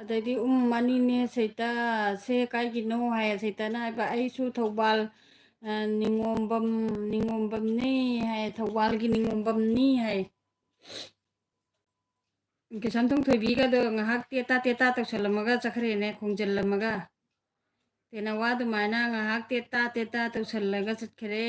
ꯑꯗꯩꯗꯤ, "ꯎꯝ, ꯃꯥꯅꯤꯅꯦ, ꯁꯩꯇꯥꯁꯦ ꯀꯥꯏꯒꯤꯅꯣ?" ꯍꯥꯏ꯫ ꯁꯩꯇꯥꯅ ꯍꯥꯏꯕ, "ꯑꯩꯁꯨ ꯊꯧꯕꯥꯜ, ꯑ, ꯅꯤꯉꯣꯝꯕꯝ, ꯅꯤꯉꯣꯝꯕꯝꯅꯤ" ꯍꯥꯏ, "ꯊꯧꯕꯥꯜꯒꯤ ꯅꯤꯉꯣꯝꯕꯝꯅꯤ" ꯍꯥꯏ꯫ ꯀꯩꯁꯥꯝꯊꯣꯡ ꯊꯣꯏꯕꯤꯒꯗꯣ ꯉꯥꯏꯍꯥꯛ ꯇꯦꯇꯥ ꯇꯦꯇꯥ ꯇꯧꯁꯜꯂꯝꯃꯒ ꯆꯠꯈ꯭ꯔꯦꯅꯦ, ꯈꯣꯡꯖꯤꯜꯂꯝꯃꯒ꯫ ꯇꯦꯅꯋꯥ ꯑꯗꯨꯃꯥꯏꯅ ꯉꯥꯏꯍꯥꯛ ꯇꯦꯇꯥ ꯇꯦꯇꯥ ꯇꯧꯁꯜꯂꯒ ꯆꯠꯈ꯭ꯔꯦ꯫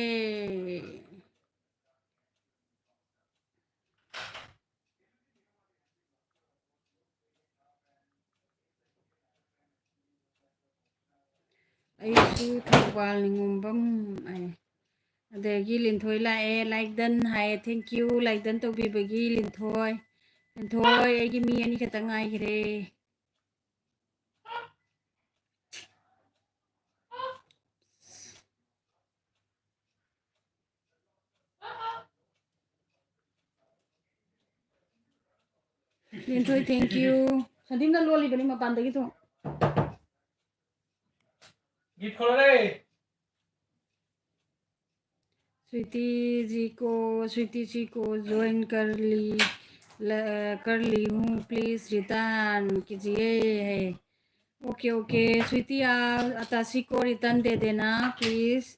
ꯑꯩꯁꯨ ꯊꯧꯕꯥꯜ ꯅꯤꯉꯣꯝꯕꯝ ꯍꯥꯏ꯫ ꯑꯗꯒꯤ ꯂꯤꯟꯊꯣꯏ ꯂꯥꯛꯑꯦ, like done ꯍꯥꯏꯌꯦ꯫ Thank you, like done ꯇꯧꯕꯤꯕꯒꯤ ꯂꯤꯟꯊꯣꯏ꯫ ꯂꯤꯟꯊꯣꯏ, ꯑꯩꯒꯤ ꯃꯤ ꯑꯅꯤꯈꯛꯇ ꯉꯥꯏꯈ꯭ꯔꯦ꯫ ꯂꯦꯟꯊꯣꯏ, thank you. ꯁꯟꯗꯤꯞꯅ ꯂꯣꯜꯂꯤꯕꯅꯤ ꯃꯄꯥꯟꯗꯒꯤ ꯊꯣꯡ꯫ Gift ꯈꯣꯠꯂꯣꯅꯦ꯫ स्वीटी जी को, स्वीटी जी को ज्वाइन कर ली, ल-, कर ली हूँ, प्लीज रिटर्न कीजिए। ओके, ओके, स्वीटी, आ, अतासी को रिटर्न दे देना, प्लीज।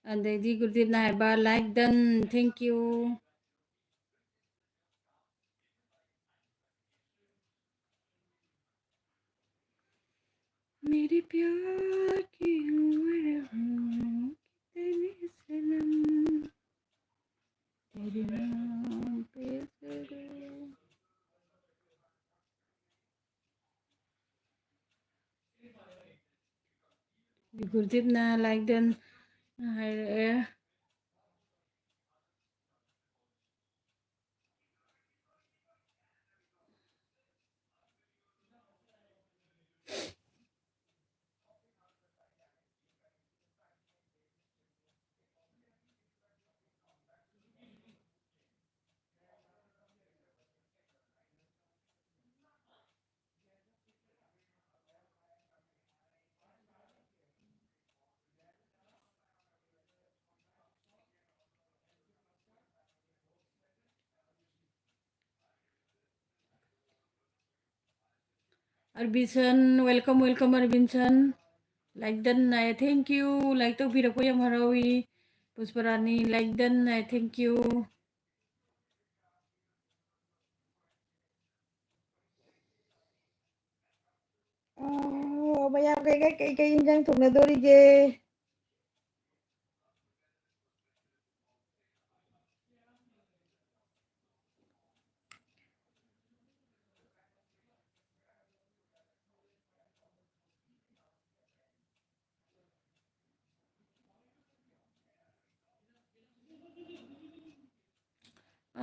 And the गुरुदेव नायबा, like done, thank you. मेरे प्यार की उम्र हूँ कितने सनम, तेरे नाम पे सनम। गुरदीप ना like done ना है रे। ꯑꯔꯕꯤꯟꯁꯟ, welcome, welcome, ꯑꯔꯕꯤꯟꯁꯟ꯫ Like done ꯅꯥꯏ, thank you, like ꯇꯧꯕꯤꯔꯛꯄ ꯌꯥꯝ ꯍꯔꯥꯎꯏ꯫ ꯄꯨꯁꯄꯔꯥꯅꯤ, like done ꯅꯥꯏ, thank you꯫ ꯑꯣ, ꯃꯌꯥꯝ ꯀꯩꯀꯩ, ꯀꯩꯀꯩ ꯏꯟꯖꯥꯡ ꯊꯣꯡꯅꯗꯣꯔꯤꯒꯦ?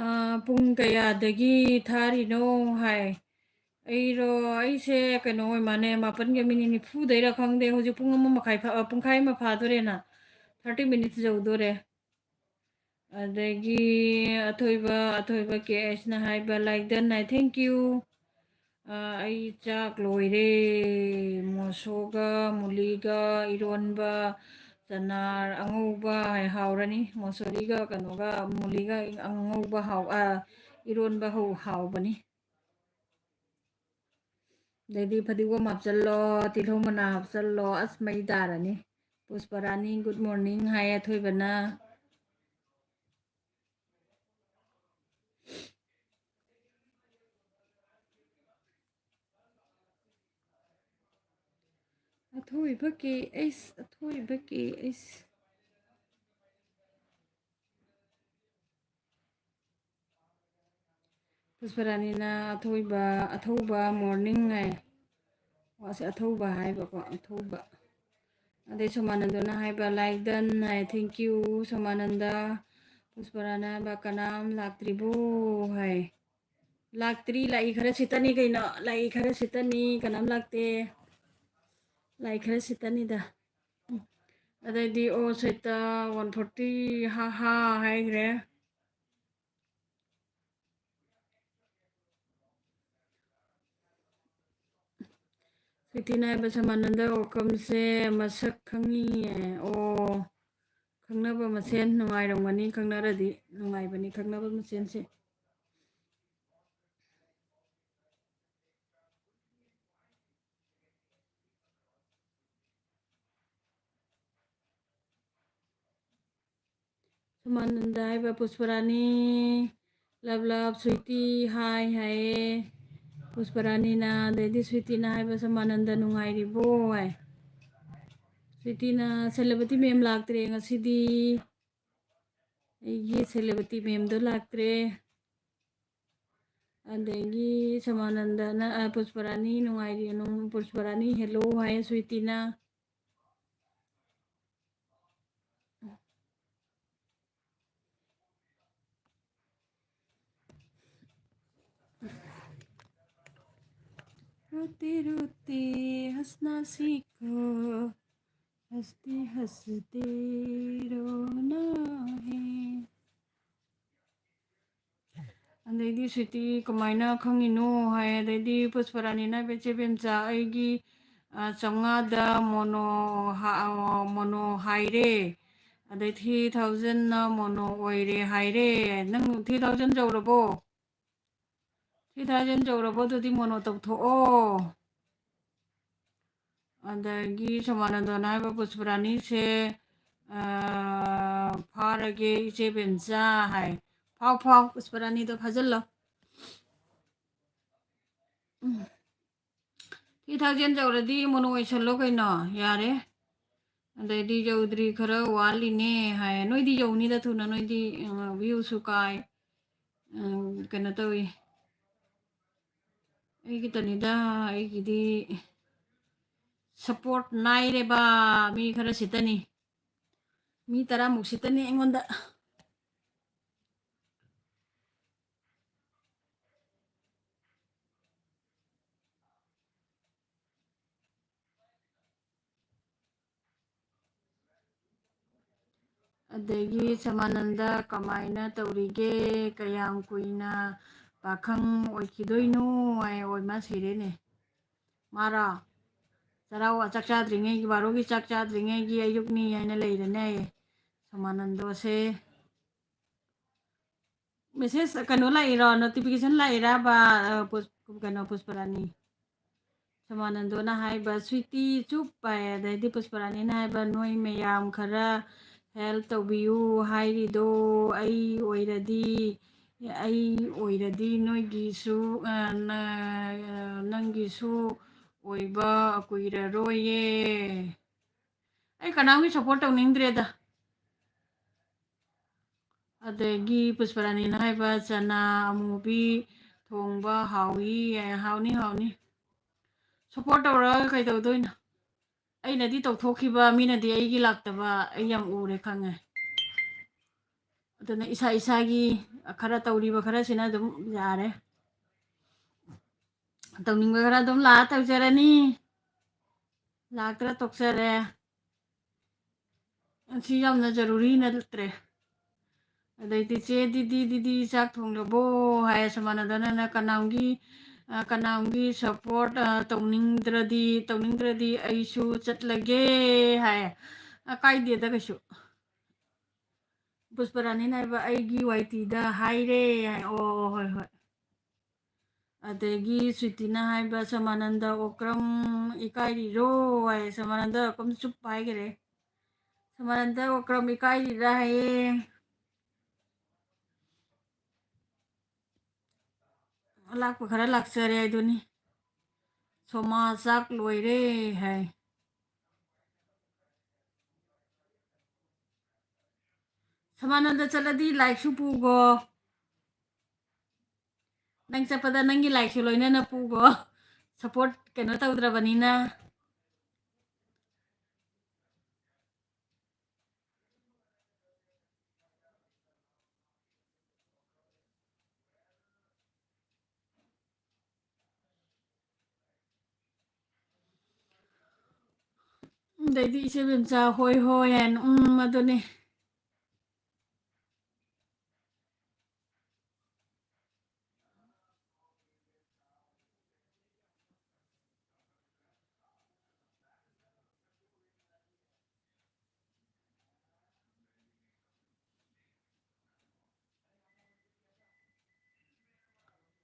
ꯑꯥ, ꯄꯨꯡ ꯀꯌꯥꯗꯒꯤ ꯊꯥꯔꯤꯅꯣ ꯍꯥꯏ꯫ ꯑꯩꯔꯣ, ꯑꯩꯁꯦ ꯀꯩꯅꯣ ꯑꯣꯏ ꯃꯥꯅꯦ, ꯃꯥꯄꯟꯒ ꯃꯤꯅꯤꯠ ꯅꯤꯐꯨꯗꯩꯔ ꯈꯪꯗꯦ, ꯍꯧꯖꯤꯛ ꯄꯨꯡ ꯑꯃ ꯃꯈꯥꯏ ꯐꯥ-, ꯑ, ꯄꯨꯡꯈꯥꯏ ꯑꯃ ꯐꯥꯗꯣꯔꯦꯅ, thirty minutes ꯌꯧꯗꯣꯔꯦ꯫ ꯑꯗꯒꯤ ꯑꯊꯣꯏꯕ, ꯑꯊꯣꯏꯕ ꯀꯦ ꯑꯩꯁꯅ ꯍꯥꯏꯕ, "Like done" high, thank you꯫ ꯑ, ꯑꯩ ꯆꯥꯛ ꯂꯣꯏꯔꯦ꯫ ꯃꯣꯁꯣꯒ, ꯃꯨꯂꯤꯒ, ꯏꯔꯣꯟꯕ, ꯆꯅꯥ ꯑꯉꯧꯕ ꯍꯥꯏ, ꯍꯥꯎꯔꯅꯤ꯫ ꯃꯣꯁꯣꯔꯤꯒ ꯀꯩꯅꯣꯒ, ꯃꯨꯂꯤꯒ ꯑꯉꯧꯕ ꯍꯥꯎ-, ꯑ, ꯏꯔꯣꯟꯕ ꯍꯧ-, ꯍꯥꯎꯕꯅꯤ꯫ ꯑꯗꯩꯗꯤ ꯐꯗꯤꯒꯣꯝ ꯍꯥꯞꯆꯜꯂꯣ, ꯇꯤꯜꯍꯧ ꯃꯅꯥ ꯍꯥꯞꯆꯜꯂꯣ꯫ ꯑꯁ, ꯃꯩ ꯇꯥꯔꯅꯤ꯫ ꯄꯨꯁꯄꯔꯥꯅꯤ, good morning ꯍꯥꯏ ꯑꯊꯣꯏꯕꯅ꯫ ꯑꯊꯣꯏꯕ ꯀꯦ ꯑꯩꯁ, ꯑꯊꯣꯏꯕ ꯀꯦ ꯑꯩꯁ꯫ ꯄꯨꯁꯄꯔꯥꯅꯤꯅ ꯑꯊꯣꯏꯕ, ꯑꯊꯧꯕ morning ꯍꯥꯏ꯫ ꯑꯣ, ꯑꯁꯤ ꯑꯊꯧꯕ ꯍꯥꯏꯕꯀꯣ, ꯑꯊꯧꯕ꯫ ꯑꯗꯩ ꯁꯣꯃꯥꯅꯟꯗꯅ ꯍꯥꯏꯕ, "Like done" high, thank you ꯁꯣꯃꯥꯅꯟꯗ꯫ ꯄꯨꯁꯄꯔꯥꯅ ꯍꯥꯏꯕ, "ꯀꯅꯥꯝ ꯂꯥꯛꯇ꯭ꯔꯤꯕꯣ?" ꯍꯥꯏ꯫ ꯂꯥꯛꯇ꯭ꯔꯤ, ꯂꯥꯛꯏ ꯈꯔ ꯁꯤꯠꯇꯅꯤ ꯀꯩꯅꯣ, ꯂꯥꯛꯏ ꯈꯔ ꯁꯤꯠꯇꯅꯤ, ꯀꯅꯥꯝ ꯂꯥꯛꯇꯦ꯫ ꯂꯥꯛꯏ ꯈꯔ ꯁꯤꯠꯇꯅꯤꯗ꯫ ꯑꯗꯩꯗꯤ ꯑꯣ ꯁꯤꯠꯇ one forty, ꯍꯥ ꯍꯥ ꯍꯥꯏꯈ꯭ꯔꯦ꯫ ꯁ꯭ꯋꯤꯇꯤꯅ ꯍꯥꯏꯕ, "ꯁꯃꯥꯅꯟꯗ welcomeꯁꯦ ꯃꯁꯛ ꯈꯪꯉꯤꯌꯦ?" ꯑꯣ, ꯈꯪꯅꯕ ꯃꯁꯦꯟ ꯅꯨꯡꯉꯥꯏꯔꯝꯒꯅꯤ, ꯈꯪꯅꯔꯗꯤ ꯅꯨꯡꯉꯥꯏꯕꯅꯤ ꯈꯪꯅꯕ ꯃꯁꯦꯟꯁꯦ꯫ ꯁꯣꯃꯥꯅꯟꯗ ꯍꯥꯏꯕ ꯄꯨꯁꯄꯔꯥꯅꯤ, love love sweetie ꯍꯥꯏ ꯍꯥꯏꯌꯦ꯫ ꯄꯨꯁꯄꯔꯥꯅꯤꯅ, ꯑꯗꯩꯗꯤ ꯁ꯭ꯋꯤꯇꯤꯅ ꯍꯥꯏꯕ, "ꯁꯣꯃꯥꯅꯟꯗ ꯅꯨꯡꯉꯥꯏꯔꯤꯕꯣ?" ꯍꯥꯏ꯫ ꯁ꯭ꯋꯤꯇꯤꯅ, "ꯁꯦꯂꯕꯇꯤ ꯃꯦꯝ ꯂꯥꯛꯇ꯭ꯔꯦ ꯉꯁꯤꯗꯤ꯫ ꯑꯩꯒꯤ ꯁꯦꯂꯕꯇꯤ ꯃꯦꯝꯗꯣ ꯂꯥꯛꯇ꯭ꯔꯦ꯫" ꯑꯗꯒꯤ ꯁꯣꯃꯥꯅꯟꯗꯅ, ꯑ, ꯄꯨꯁꯄꯔꯥꯅꯤ ꯅꯨꯡꯉꯥꯏꯔꯤ, ꯅꯨꯡ-, ꯄꯨꯁꯄꯔꯥꯅꯤ hello ꯍꯥꯏ ꯁ꯭ꯋꯤꯇꯤꯅ꯫ रोते रोते हंसना सीखो, हंसते हंसते रोना है। ꯑꯗꯩꯗꯤ ꯁ꯭ꯋꯤꯇꯤ ꯀꯃꯥꯏꯅ ꯈꯪꯉꯤꯅꯣ ꯍꯥꯏ꯫ ꯑꯗꯩꯗꯤ ꯄꯨꯁꯄꯔꯥꯅꯤꯅ ꯍꯥꯏꯕ, "ꯏꯆꯦ ꯕꯦꯝꯆꯥ, ꯑꯩꯒꯤ, ꯑ, ꯆꯥꯝꯃꯉꯥꯗ ꯃꯣꯅꯣ ꯍꯥ-, ꯑ, ꯃꯣꯅꯣ ꯍꯥꯏꯔꯦ꯫ ꯑꯗꯩ three thousandꯅ ꯃꯣꯅꯣ ꯑꯣꯏꯔꯦ ꯍꯥꯏꯔꯦ꯫ ꯅꯪ three thousand ꯌꯧꯔꯕꯣ? Three thousand ꯌꯧꯔꯕꯣ? ꯑꯗꯨꯗꯤ ꯃꯣꯅꯣ ꯇꯧꯊꯣꯛꯑꯣ"꯫ ꯑꯗꯒꯤ ꯁꯣꯃꯥꯅꯟꯗꯅ ꯍꯥꯏꯕ, "ꯄꯨꯁꯄꯔꯥꯅꯤꯁꯦ, ꯑ, ꯐꯥꯔꯒꯦ ꯏꯆꯦ ꯕꯦꯝꯆꯥ" ꯍꯥꯏ꯫ ꯐꯥꯎ, ꯐꯥꯎ, ꯄꯨꯁꯄꯔꯥꯅꯤꯗꯣ ꯐꯥꯖꯤꯜꯂꯣ꯫ ꯎꯝ꯫ Three thousand ꯌꯧꯔꯗꯤ ꯃꯣꯅꯣ ꯑꯣꯏꯁꯜꯂꯣ ꯀꯩꯅꯣ, ꯌꯥꯔꯦ꯫ ꯑꯗꯩꯗꯤ ꯌꯧꯗ꯭ꯔꯤ, ꯈꯔ ꯋꯥꯠꯂꯤꯅꯦ ꯍꯥꯏ꯫ ꯅꯣꯏꯗꯤ ꯌꯧꯅꯤꯗ ꯊꯨꯅ, ꯅꯣꯏꯗꯤ, ꯑ, viewꯁꯨ ꯀꯥꯏ, ꯑ, ꯀꯩꯅꯣ ꯇꯧꯏ꯫ ꯑꯩꯒꯤꯇꯅꯤꯗ, ꯑꯩꯒꯤꯗꯤ support ꯅꯥꯏꯔꯦꯕ ꯃꯤ ꯈꯔ ꯁꯤꯠꯇꯅꯤ꯫ ꯃꯤ ꯇꯔꯥꯃꯨꯛ ꯁꯤꯠꯇꯅꯤ ꯑꯩꯉꯣꯟꯗ꯫ ꯑꯗꯒꯤ ꯁꯃꯥꯅꯟꯗ ꯀꯃꯥꯏꯅ ꯇꯧꯔꯤꯒꯦ? ꯀꯌꯥꯝ ꯀꯨꯏꯅ ꯄꯥꯈꯪ ꯑꯣꯏꯈꯤꯗꯣꯏꯅꯣ? ꯍꯥꯏ, ꯑꯣꯏꯃ ꯁꯤꯔꯦꯅꯦ꯫ ꯃꯥꯔꯣ? ꯆꯔꯥ ꯋꯥ-, ꯆꯥꯛ ꯆꯥꯗ꯭ꯔꯤꯉꯩꯒꯤ, ꯕꯥꯔꯣꯒꯤ ꯆꯥꯛ ꯆꯥꯗ꯭ꯔꯤꯉꯩꯒꯤ ꯑꯌꯨꯛꯅꯤ ꯍꯥꯏꯅ ꯂꯩꯔꯦꯅꯦ ꯁꯃꯥꯅꯟꯗꯣꯁꯦ꯫ Message ꯀꯩꯅꯣ ꯂꯥꯛꯏꯔꯣ? Notification ꯂꯥꯛꯏꯔꯕ? ꯑ, ꯄꯨꯁ-, ꯀꯩꯅꯣ, ꯄꯨꯁꯄꯔꯥꯅꯤ? ꯁꯃꯥꯅꯟꯗꯣꯅ ꯍꯥꯏꯕ, "ꯁ꯭ꯋꯤꯇꯤ ꯆꯨꯞ" ꯍꯥꯏ꯫ ꯑꯗꯩꯗꯤ ꯄꯨꯁꯄꯔꯥꯅꯤꯅ ꯍꯥꯏꯕ, "ꯅꯣꯏ ꯃꯌꯥꯝ ꯈꯔ help ꯇꯧꯕꯤꯌꯨ ꯍꯥꯏꯔꯤꯗꯣ, ꯑꯩ ꯑꯣꯏꯔꯗꯤ, ꯑꯩ ꯑꯣꯏꯔꯗꯤ ꯅꯣꯏꯒꯤꯁꯨ, ꯑ, ꯅ-, ꯅꯪꯒꯤꯁꯨ ꯑꯣꯏꯕ ꯀꯨꯏꯔꯔꯣꯏꯌꯦ"꯫ ꯑꯩ ꯀꯅꯥꯝꯒꯤ support ꯇꯧꯅꯤꯡꯗ꯭ꯔꯦꯗ꯫ ꯑꯗꯒꯤ ꯄꯨꯁꯄꯔꯥꯅꯤꯅ ꯍꯥꯏꯕ, "ꯆꯅꯥ ꯑꯃꯨꯕꯤ ꯊꯣꯡꯕ ꯍꯥꯎꯏ"꯫ ꯍꯥꯎꯅꯤ, ꯍꯥꯎꯅꯤ꯫ Support ꯇꯧꯔꯒ ꯀꯩꯗꯧꯗꯣꯏꯅꯣ? ꯑꯩꯅꯗꯤ ꯇꯧꯊꯣꯛꯈꯤꯕ, ꯃꯤꯅꯗꯤ ꯑꯩꯒꯤ ꯂꯥꯛꯇꯕ ꯑꯩ ꯌꯥꯝ ꯎꯔꯦ, ꯈꯪꯉꯦ꯫ ꯑꯗꯨꯅ ꯏꯁꯥ ꯏꯁꯥꯒꯤ ꯈꯔ ꯇꯧꯔꯤꯕ ꯈꯔꯁꯤꯅ ꯑꯗꯨꯝ ꯌꯥꯔꯦ꯫ ꯇꯧꯅꯤꯡꯕ ꯈꯔ ꯑꯗꯨꯝ ꯂꯥꯛꯑ ꯇꯧꯖꯔꯅꯤ, ꯂꯥꯛꯇ꯭ꯔ ꯇꯣꯛꯆꯔꯦ꯫ ꯑꯁꯤ ꯌꯥꯝꯅ ꯖꯔꯨꯔꯤ ꯅꯠꯇ꯭ꯔꯦ꯫ ꯑꯗꯩꯗꯤ, "ꯆꯦ ꯗꯤꯗꯤ, ꯗꯤꯗꯤ ꯆꯥꯛ ꯊꯣꯡꯂꯕꯣ?" ꯍꯥꯏ ꯁꯃꯥꯅꯟꯗꯅ꯫ "ꯀꯅꯥꯝꯒꯤ, ꯑ, ꯀꯅꯥꯝꯒꯤ support, ꯑ, ꯇꯧꯅꯤꯡꯗ꯭ꯔꯗꯤ, ꯇꯧꯅꯤꯡꯗ꯭ꯔꯗꯤ ꯑꯩꯁꯨ ꯆꯠꯂꯒꯦ" ꯍꯥꯏ꯫ ꯑ, ꯀꯥꯏꯗꯦꯗ ꯀꯩꯁꯨ꯫ ꯄꯨꯁꯄꯔꯥꯅꯤꯅ ꯍꯥꯏꯕ, "ꯑꯩꯒꯤ ꯋꯥꯏ ꯇꯤꯗ ꯍꯥꯏꯔꯦ" ꯍꯥꯏ꯫ ꯑꯣ, ꯑꯣ, ꯍꯣꯏ, ꯍꯣꯏ꯫ ꯑꯗꯒꯤ ꯁ꯭ꯋꯤꯇꯤꯅ ꯍꯥꯏꯕ, "ꯁꯃꯥꯅꯟꯗ ꯑꯣꯀ꯭ꯔꯝ ꯏꯀꯥꯏꯔꯤꯔꯣ?" ꯍꯥꯏ꯫ ꯁꯃꯥꯅꯟꯗ ꯑꯣꯀ꯭ꯔꯝ ꯆꯨꯞ ꯍꯥꯏꯈꯔꯦ꯫ ꯁꯃꯥꯅꯟꯗ ꯑꯣꯀ꯭ꯔꯝ ꯏꯀꯥꯏꯔꯤꯔꯥ ꯍꯥꯏꯌꯦ꯫ ꯑꯂꯥꯛꯄ ꯈꯔ ꯂꯥꯛꯆꯔꯦ ꯍꯥꯏꯗꯨꯅꯤ꯫ "ꯁꯣꯃꯥ ꯆꯥꯛ ꯂꯣꯏꯔꯦ" ꯍꯥꯏ꯫ ꯁꯃꯥꯅꯟꯗ ꯆꯠꯂꯗꯤ ꯂꯥꯏꯛꯁꯨ ꯄꯨꯒꯣ꯫ ꯅꯪ ꯆꯠꯄꯗ ꯅꯪꯒꯤ ꯂꯥꯏꯛꯁꯨ ꯂꯣꯏꯅꯅ ꯄꯨꯒꯣ꯫ Support ꯀꯩꯅꯣ ꯇꯧꯗ꯭ꯔꯕꯅꯤꯅ꯫ ꯑꯗꯩꯗꯤ ꯏꯆꯦ ꯕꯦꯝꯆꯥ ꯍꯣꯏ ꯍꯣꯏ ꯍꯥꯏꯅ, ꯎꯝ, ꯑꯗꯨꯅꯤ꯫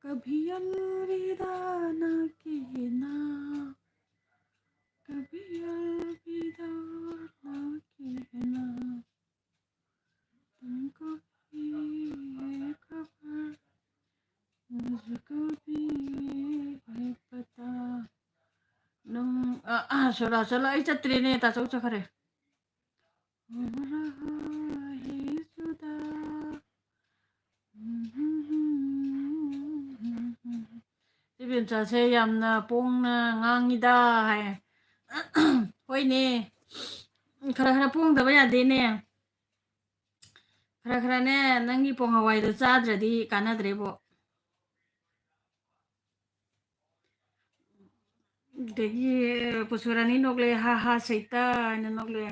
कभी अलविदा ना कहना, कभी अलविदा ना कहना, तुमको भी ये खबर, मुझको भी ये पता। ꯅꯪ, ꯑ, ꯑ, ꯁꯣꯔꯥ ꯆꯠꯂꯣ, ꯑꯩ ꯆꯠꯇ꯭ꯔꯦꯅꯦ, ꯇꯥꯆꯧ ꯆꯠꯈ꯭ꯔꯦ꯫ हो रहा है जुदा। ꯏꯕꯦꯝꯆꯥꯁꯦ ꯌꯥꯝꯅ ꯄꯣꯡꯅ ꯉꯥꯡꯉꯤꯗ ꯍꯥꯏ꯫ ꯍꯣꯏꯅꯦ, ꯈꯔ ꯈꯔ ꯄꯣꯡꯗꯕ ꯌꯥꯗꯦꯅꯦ꯫ ꯈꯔ ꯈꯔꯅꯦ, ꯅꯪꯒꯤ ꯄꯣꯡ ꯍꯋꯥꯏꯗꯣ ꯆꯥꯗ꯭ꯔꯗꯤ ꯀꯥꯟꯅꯗ꯭ꯔꯦꯕꯣ꯫ ꯑꯗꯒꯤ ꯄꯨꯁꯨꯔꯥꯅꯤ ꯅꯣꯛꯂꯦ, "ꯍꯥ ꯍꯥ ꯁꯩꯇꯥ" ꯍꯥꯏꯅ ꯅꯣꯛꯂꯦ꯫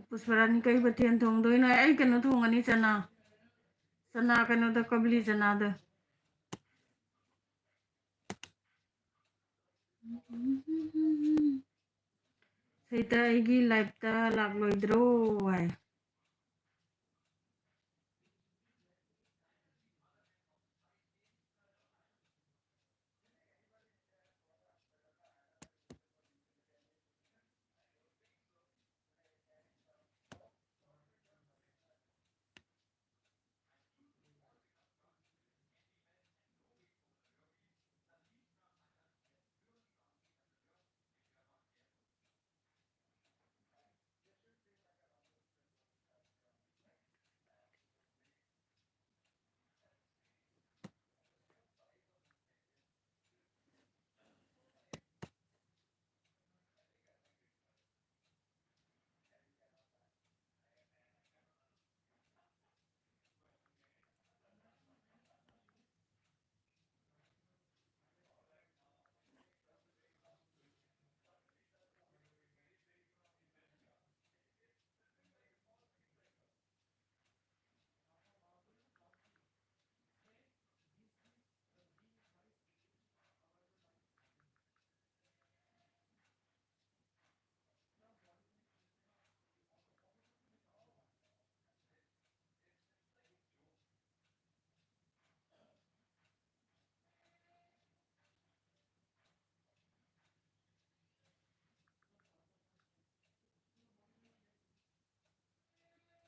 ꯄꯨꯁꯄꯔꯥꯅꯤ, ꯀꯩ ꯃꯊꯦꯜ ꯊꯣꯡꯗꯣꯏꯅꯣ? ꯑꯩ ꯀꯩꯅꯣ ꯊꯣꯡꯉꯅꯤ, ꯆꯅꯥ꯫ ꯆꯅꯥ ꯀꯩꯅꯣꯗ, ꯀꯕꯂꯤ ꯆꯅꯥꯗ꯫ ꯁꯤꯗ ꯑꯩꯒꯤ live ꯇ ꯂꯥꯛꯂꯣꯏꯗ꯭ꯔꯣ ꯍꯥꯏ꯫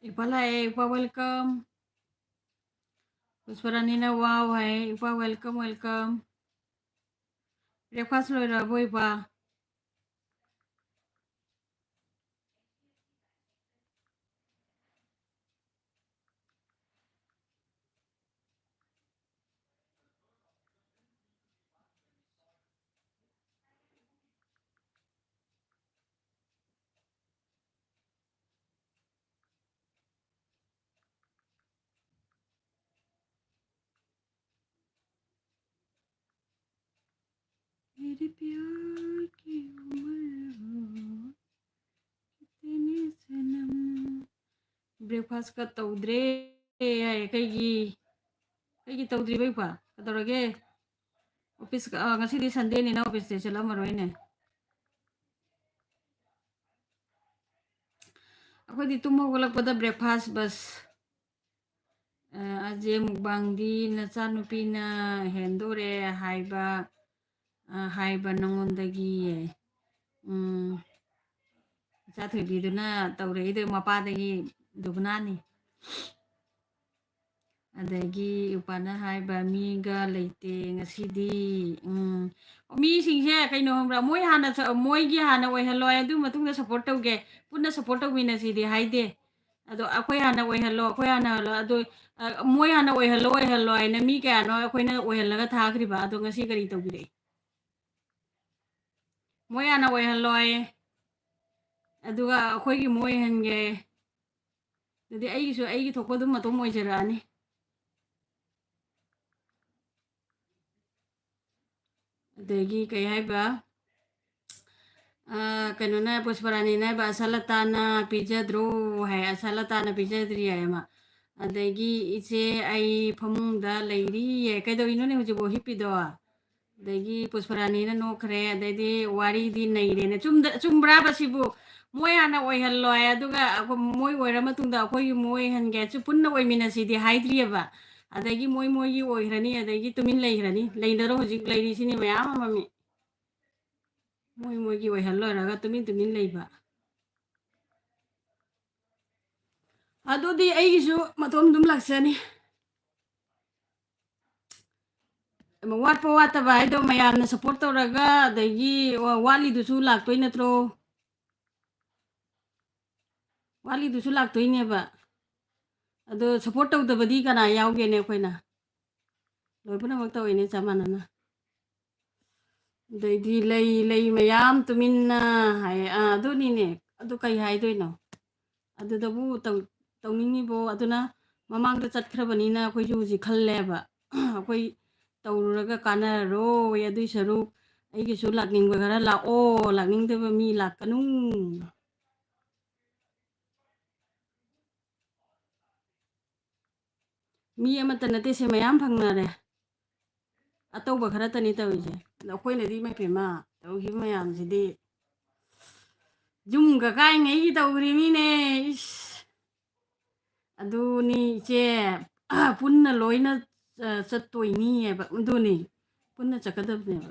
ꯏꯄꯥ ꯂꯥꯛꯑꯦ, ꯏꯄꯥ welcome꯫ ꯄꯨꯁꯄꯔꯥꯅꯤꯅ wow ꯍꯥꯏ, ꯏꯄꯥ welcome, welcome꯫ Breakfast ꯂꯣꯏꯔꯕꯣ ꯏꯄꯥ? मेरे प्यार की उम्र हो, कितने सनम breakfast ꯀ ꯇꯧꯗ꯭ꯔꯦ ꯍꯥꯏꯌꯦ꯫ ꯀꯩꯒꯤ, ꯀꯩꯒꯤ ꯇꯧꯗ꯭ꯔꯤꯕ ꯏꯄ꯭ꯋꯥ? ꯀꯩꯗꯧꯔꯒꯦ? Office ꯀ-, ꯑ, ꯉꯁꯤꯗꯤ Sunday ꯅꯤꯅ office ꯇ ꯆꯠꯂꯝꯃꯔꯣꯏꯅꯦ꯫ ꯑꯩꯈꯣꯏꯗꯤ ꯇꯨꯝ ꯍꯧꯒꯠꯂꯛꯄꯗ breakfast ꯕꯁ꯫ ꯑ, ꯑꯖꯦ ꯃꯨꯛꯕꯥꯡꯗꯤ ꯅꯆꯥꯅꯨꯄꯤꯅ ꯍꯦꯟꯗꯣꯔꯦ ꯍꯥꯏꯕ, ꯑ, ꯍꯥꯏꯕ ꯅꯉꯣꯟꯗꯒꯤ꯫ ꯎꯝ, ꯏꯆꯥ ꯊꯣꯏꯕꯤꯗꯨꯅ ꯇꯧꯔꯛꯏꯗꯣ ꯃꯄꯥꯗꯒꯤ, ꯗꯨꯕꯅꯥꯅꯤ꯫ ꯑꯗꯒꯤ ꯏꯄ꯭ꯋꯥꯅ ꯍꯥꯏꯕ, "ꯃꯤꯒ ꯂꯩꯇꯦ ꯉꯁꯤꯗꯤ"꯫ ꯎꯝ, ꯃꯤꯁꯤꯡꯁꯦ ꯀꯩꯅꯣ ꯈꯪꯕ꯭ꯔꯥ, ꯃꯣꯏ ꯍꯥꯟꯅ ꯁ-, ꯃꯣꯏꯒꯤ ꯍꯥꯟꯅ ꯑꯣꯏꯍꯜꯂꯣ ꯍꯥꯏ, ꯑꯗꯨ ꯃꯇꯨꯡꯗ support ꯇꯧꯒꯦ, ꯄꯨꯟꯅ support ꯇꯧꯃꯤꯟꯅꯁꯤꯗꯤ ꯍꯥꯏꯗꯦ꯫ ꯑꯗꯣ ꯑꯩꯈꯣꯏ ꯍꯥꯟꯅ ꯑꯣꯏꯍꯜꯂꯣ, ꯑꯩꯈꯣꯏ ꯍꯥꯟꯅ ꯍꯜꯂꯣ, ꯑꯗꯣ, ꯑ, ꯃꯣꯏ ꯍꯥꯟꯅ ꯑꯣꯏꯍꯜꯂꯣ, ꯑꯣꯏꯍꯜꯂꯣ ꯍꯥꯏꯅ ꯃꯤ ꯀꯌꯥꯅꯣ ꯑꯩꯈꯣꯏꯅ ꯑꯣꯏꯍꯜꯂꯒ ꯊꯥꯈ꯭ꯔꯤꯕ? ꯑꯗꯣ ꯉꯁꯤ ꯀꯔꯤ ꯇꯧꯕꯤꯔꯛꯏ? ꯃꯣꯏ ꯍꯥꯟꯅ ꯑꯣꯏꯍꯜꯂꯣ ꯍꯥꯏꯌꯦ, ꯑꯗꯨꯒ ꯑꯩꯈꯣꯏꯒꯤ ꯃꯣꯏ ꯑꯣꯏꯍꯟꯒꯦ꯫ ꯑꯗꯨꯗꯤ ꯑꯩꯒꯤꯁꯨ ꯑꯩꯒꯤ ꯊꯣꯛꯄ ꯑꯗꯨꯝ ꯃꯇꯣꯝ ꯑꯣꯏꯖꯔꯛꯑꯅꯤ꯫ ꯑꯗꯒꯤ ꯀꯩ ꯍꯥꯏꯕ, ꯑ, ꯀꯩꯅꯣꯅ, ꯄꯨꯁꯄꯔꯥꯅꯤꯅ ꯍꯥꯏꯕ, "ꯑꯁꯥꯂꯇꯥꯅ ꯄꯤꯖꯗ꯭ꯔꯣ?" ꯍꯥꯏ, "ꯑꯁꯥꯂꯇꯥꯅ ꯄꯤꯖꯗ꯭ꯔꯤ" ꯍꯥꯏ ꯑꯃ꯫ ꯑꯗꯒꯤ, "ꯏꯆꯦ, ꯑꯩ ꯐꯃꯨꯡꯗ ꯂꯩꯔꯤꯌꯦ"꯫ ꯀꯩꯗꯧꯔꯤꯅꯣꯅꯦ ꯍꯧꯖꯤꯛꯐꯥꯎ ꯍꯤꯞꯄꯤꯗꯣ? ꯑꯗꯒꯤ ꯄꯨꯁꯄꯔꯥꯅꯤꯅ ꯅꯣꯛꯈ꯭ꯔꯦ꯫ ꯑꯗꯩꯗꯤ ꯋꯥꯔꯤꯗꯤ ꯅꯩꯔꯦꯅꯦ꯫ ꯆꯨꯝꯗ-, ꯆꯨꯝꯕ꯭ꯔꯥꯕ ꯁꯤꯕꯨ? ꯃꯣꯏ ꯍꯥꯟꯅ ꯑꯣꯏꯍꯜꯂꯣ ꯍꯥꯏ, ꯑꯗꯨꯒ ꯑꯩꯈꯣꯏ, ꯃꯣꯏ ꯑꯣꯏꯔ ꯃꯇꯨꯡꯗ ꯑꯩꯈꯣꯏꯒꯤ ꯃꯣꯏ ꯑꯣꯏꯍꯟꯒꯦ ꯍꯥꯏꯁꯨ ꯄꯨꯟꯅ ꯑꯣꯏꯃꯤꯟꯅꯁꯤꯗꯤ ꯍꯥꯏꯗ꯭ꯔꯤꯑꯕ꯫ ꯑꯗꯒꯤ ꯃꯣꯏ ꯃꯣꯏꯒꯤ ꯑꯣꯏꯈ꯭ꯔꯅꯤ, ꯑꯗꯒꯤ ꯇꯨꯃꯤꯟ ꯂꯩꯈ꯭ꯔꯅꯤ꯫ ꯂꯩꯅꯔꯣ, ꯍꯧꯖꯤꯛ ꯂꯩꯔꯤꯁꯤꯅꯤ ꯃꯌꯥꯝ ꯑꯃ ꯃꯤ꯫ ꯃꯣꯏ ꯃꯣꯏꯒꯤ ꯑꯣꯏꯍꯜ ꯂꯣꯏꯔꯒ ꯇꯨꯃꯤꯟ ꯇꯨꯃꯤꯟ ꯂꯩꯕ꯫ ꯑꯗꯨꯗꯤ ꯑꯩꯒꯤꯁꯨ ꯃꯇꯣꯝ ꯑꯗꯨꯝ ꯂꯥꯛꯆꯅꯤ꯫ ꯋꯥꯠꯄ ꯋꯥꯠꯇꯕ ꯍꯥꯏꯗꯣ ꯃꯌꯥꯝꯅ support ꯇꯧꯔꯒ, ꯑꯗꯒꯤ ꯋꯥ-, ꯋꯥꯠꯂꯤꯗꯨꯁꯨ ꯂꯥꯛꯇꯣꯏ ꯅꯠꯇ꯭ꯔꯣ? ꯋꯥꯠꯂꯤꯗꯨꯁꯨ ꯂꯥꯛꯇꯣꯏꯅꯦꯕ꯫ ꯑꯗꯣ support ꯇꯧꯗꯕꯗꯤ ꯀꯅꯥ ꯌꯥꯎꯒꯦꯅꯦ ꯑꯩꯈꯣꯏꯅ? ꯂꯣꯏ ꯄꯨꯝꯅꯃꯛ ꯇꯧꯔꯤꯅꯦ ꯆꯞ ꯃꯥꯟꯅꯅ꯫ ꯑꯗꯩꯗꯤ ꯂꯩ, ꯂꯩ ꯃꯌꯥꯝ ꯇꯨꯃꯤꯟꯅ ꯍꯥꯏꯌꯦ꯫ ꯑꯥ, ꯑꯗꯨꯅꯤꯅꯦ꯫ ꯑꯗꯨ ꯀꯩ ꯍꯥꯏꯗꯣꯏꯅꯣ? ꯑꯗꯨꯗꯕꯨ ꯇꯧ-, ꯇꯧꯅꯤꯡꯉꯤꯕꯣ? ꯑꯗꯨꯅ ꯃꯃꯥꯡꯗ ꯆꯠꯈ꯭ꯔꯕꯅꯤꯅ ꯑꯩꯈꯣꯏꯁꯨ ꯍꯧꯖꯤꯛ ꯈꯜꯂꯦꯕ꯫ ꯑꯩꯈꯣꯏ ꯇꯧꯔꯨꯔꯒ ꯀꯥꯟꯅꯔꯔꯣꯏ꯫ ꯑꯗꯨꯏ ꯁꯔꯨꯛ ꯑꯩꯒꯤꯁꯨ ꯂꯥꯛꯅꯤꯡꯕ ꯈꯔ ꯂꯥꯛꯑꯣ, ꯂꯥꯛꯅꯤꯡꯗꯕ ꯃꯤ ꯂꯥꯛꯀꯅꯨ꯫ ꯃꯤ ꯑꯃꯠꯇ ꯅꯠꯇꯦ, ꯁꯦ ꯃꯌꯥꯝ ꯐꯪꯅꯔꯦ꯫ ꯑꯇꯧꯕ ꯈꯔꯇꯅꯤ ꯇꯧꯔꯤꯁꯦ꯫ ꯑꯗꯣ ꯑꯩꯈꯣꯏꯅꯗꯤ ꯏꯃꯥ ꯏꯄꯦꯝꯃ ꯇꯧꯈꯤꯕ ꯃꯌꯥꯝꯁꯤꯗꯤ ꯌꯨꯝꯒ ꯀꯥꯏꯉꯩꯒꯤ ꯇꯧꯈ꯭ꯔꯤꯃꯤꯅꯦ꯫ ꯏꯁ꯫ ꯑꯗꯨꯅꯤ ꯏꯆꯦ, ꯄꯨꯟꯅ ꯂꯣꯏꯅ, ꯑ, ꯆꯠꯇꯣꯏꯅꯤ ꯍꯥꯏꯕ꯫ ꯑꯗꯨꯅꯤ꯫ ꯄꯨꯟꯅ ꯆꯠꯀꯗꯕꯅꯦꯕ꯫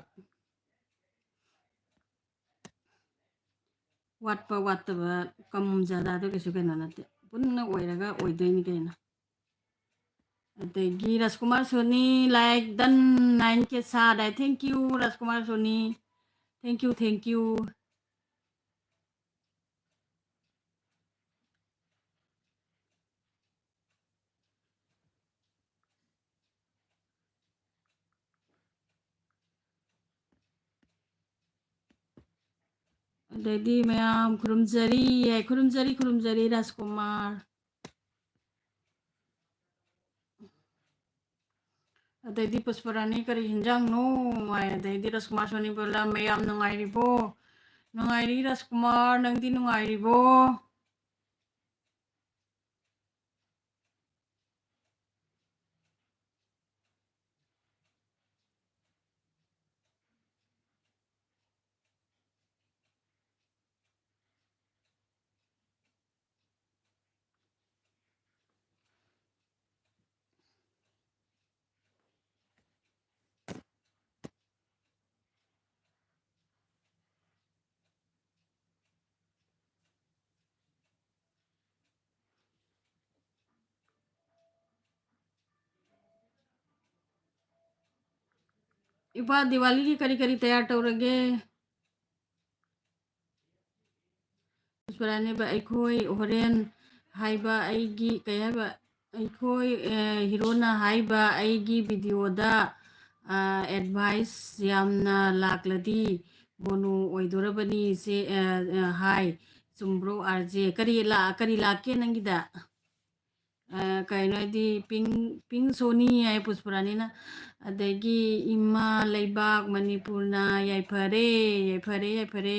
ꯋꯥꯠꯄ ꯋꯥꯠꯇꯕ, ꯀꯝ ꯖꯥꯗꯥꯗꯣ ꯀꯩꯁꯨ ꯀꯩꯅꯣ ꯅꯠꯇꯦ꯫ ꯄꯨꯟꯅ ꯑꯣꯏꯔꯒ ꯑꯣꯏꯗꯣꯏꯅꯤ ꯀꯩꯅꯣ꯫ ꯑꯗꯒꯤ Rajkumar Soni, like done, nine K ꯁꯥꯔꯦ꯫ Thank you, Rajkumar Soni. Thank you, thank you꯫ ꯑꯗꯩꯗꯤ ꯃꯌꯥꯝ ꯈꯨꯔꯨꯝꯖꯔꯤ ꯍꯥꯏ, ꯈꯨꯔꯨꯝꯖꯔꯤ, ꯈꯨꯔꯨꯝꯖꯔꯤ ꯔꯥꯖꯀꯨꯃꯥꯔ꯫ ꯑꯗꯩꯗꯤ ꯄꯨꯁꯄꯔꯥꯅꯤ, "ꯀꯔꯤ ꯍꯤꯟꯖꯥꯡꯅꯣ?" ꯍꯥꯏ꯫ ꯑꯗꯩꯗꯤ ꯔꯥꯖꯀꯨꯃꯥꯔ ꯁꯣꯅꯤꯕꯂꯥ, "ꯃꯌꯥꯝ ꯅꯨꯡꯉꯥꯏꯔꯤꯕꯣ?" "ꯅꯨꯡꯉꯥꯏꯔꯤ ꯔꯥꯖꯀꯨꯃꯥꯔ, ꯅꯪꯗꯤ ꯅꯨꯡꯉꯥꯏꯔꯤꯕꯣ?" ꯏꯄꯥ, ꯗꯤꯋꯥꯂꯤꯒꯤ ꯀꯔꯤ ꯀꯔꯤ ꯇꯌꯥꯔ ꯇꯧꯔꯒꯦ? ꯄꯨꯁꯄꯔꯥꯅꯤꯕ, ꯑꯩꯈꯣꯏ ꯍꯣꯔꯦꯟ ꯍꯥꯏꯕ ꯑꯩꯒꯤ, ꯀꯩ ꯍꯥꯏꯕ? ꯑꯩꯈꯣꯏ, ꯑ, ꯍꯤꯔꯣꯅ ꯍꯥꯏꯕ ꯑꯩꯒꯤ videoꯗ, ꯑ, advice ꯌꯥꯝꯅ ꯂꯥꯛꯂꯗꯤ ꯃꯣꯅꯣ ꯑꯣꯏꯗꯣꯔꯕꯅꯤ ꯏꯆꯦ, ꯑ, ꯑ, ꯍꯥꯏ꯫ ꯆꯨꯝꯕ꯭ꯔꯣ ꯑꯥꯔ ꯖꯦ? ꯀꯔꯤ ꯂꯥꯛ-, ꯀꯔꯤ ꯂꯥꯛꯀꯦ ꯅꯪꯒꯤꯗ? ꯑ, ꯀꯩꯅꯣ ꯍꯥꯏꯗꯤ ꯄꯤꯡ, ꯄꯤꯡ ꯁꯣꯅꯤ ꯍꯥꯏ ꯄꯨꯁꯄꯔꯥꯅꯤꯅ꯫ ꯑꯗꯒꯤ ꯏꯃꯥ ꯂꯩꯕꯥꯛ ꯃꯅꯤꯄꯨꯔꯅ ꯌꯥꯏꯐꯔꯦ, ꯌꯥꯏꯐꯔꯦ, ꯌꯥꯏꯐꯔꯦ꯫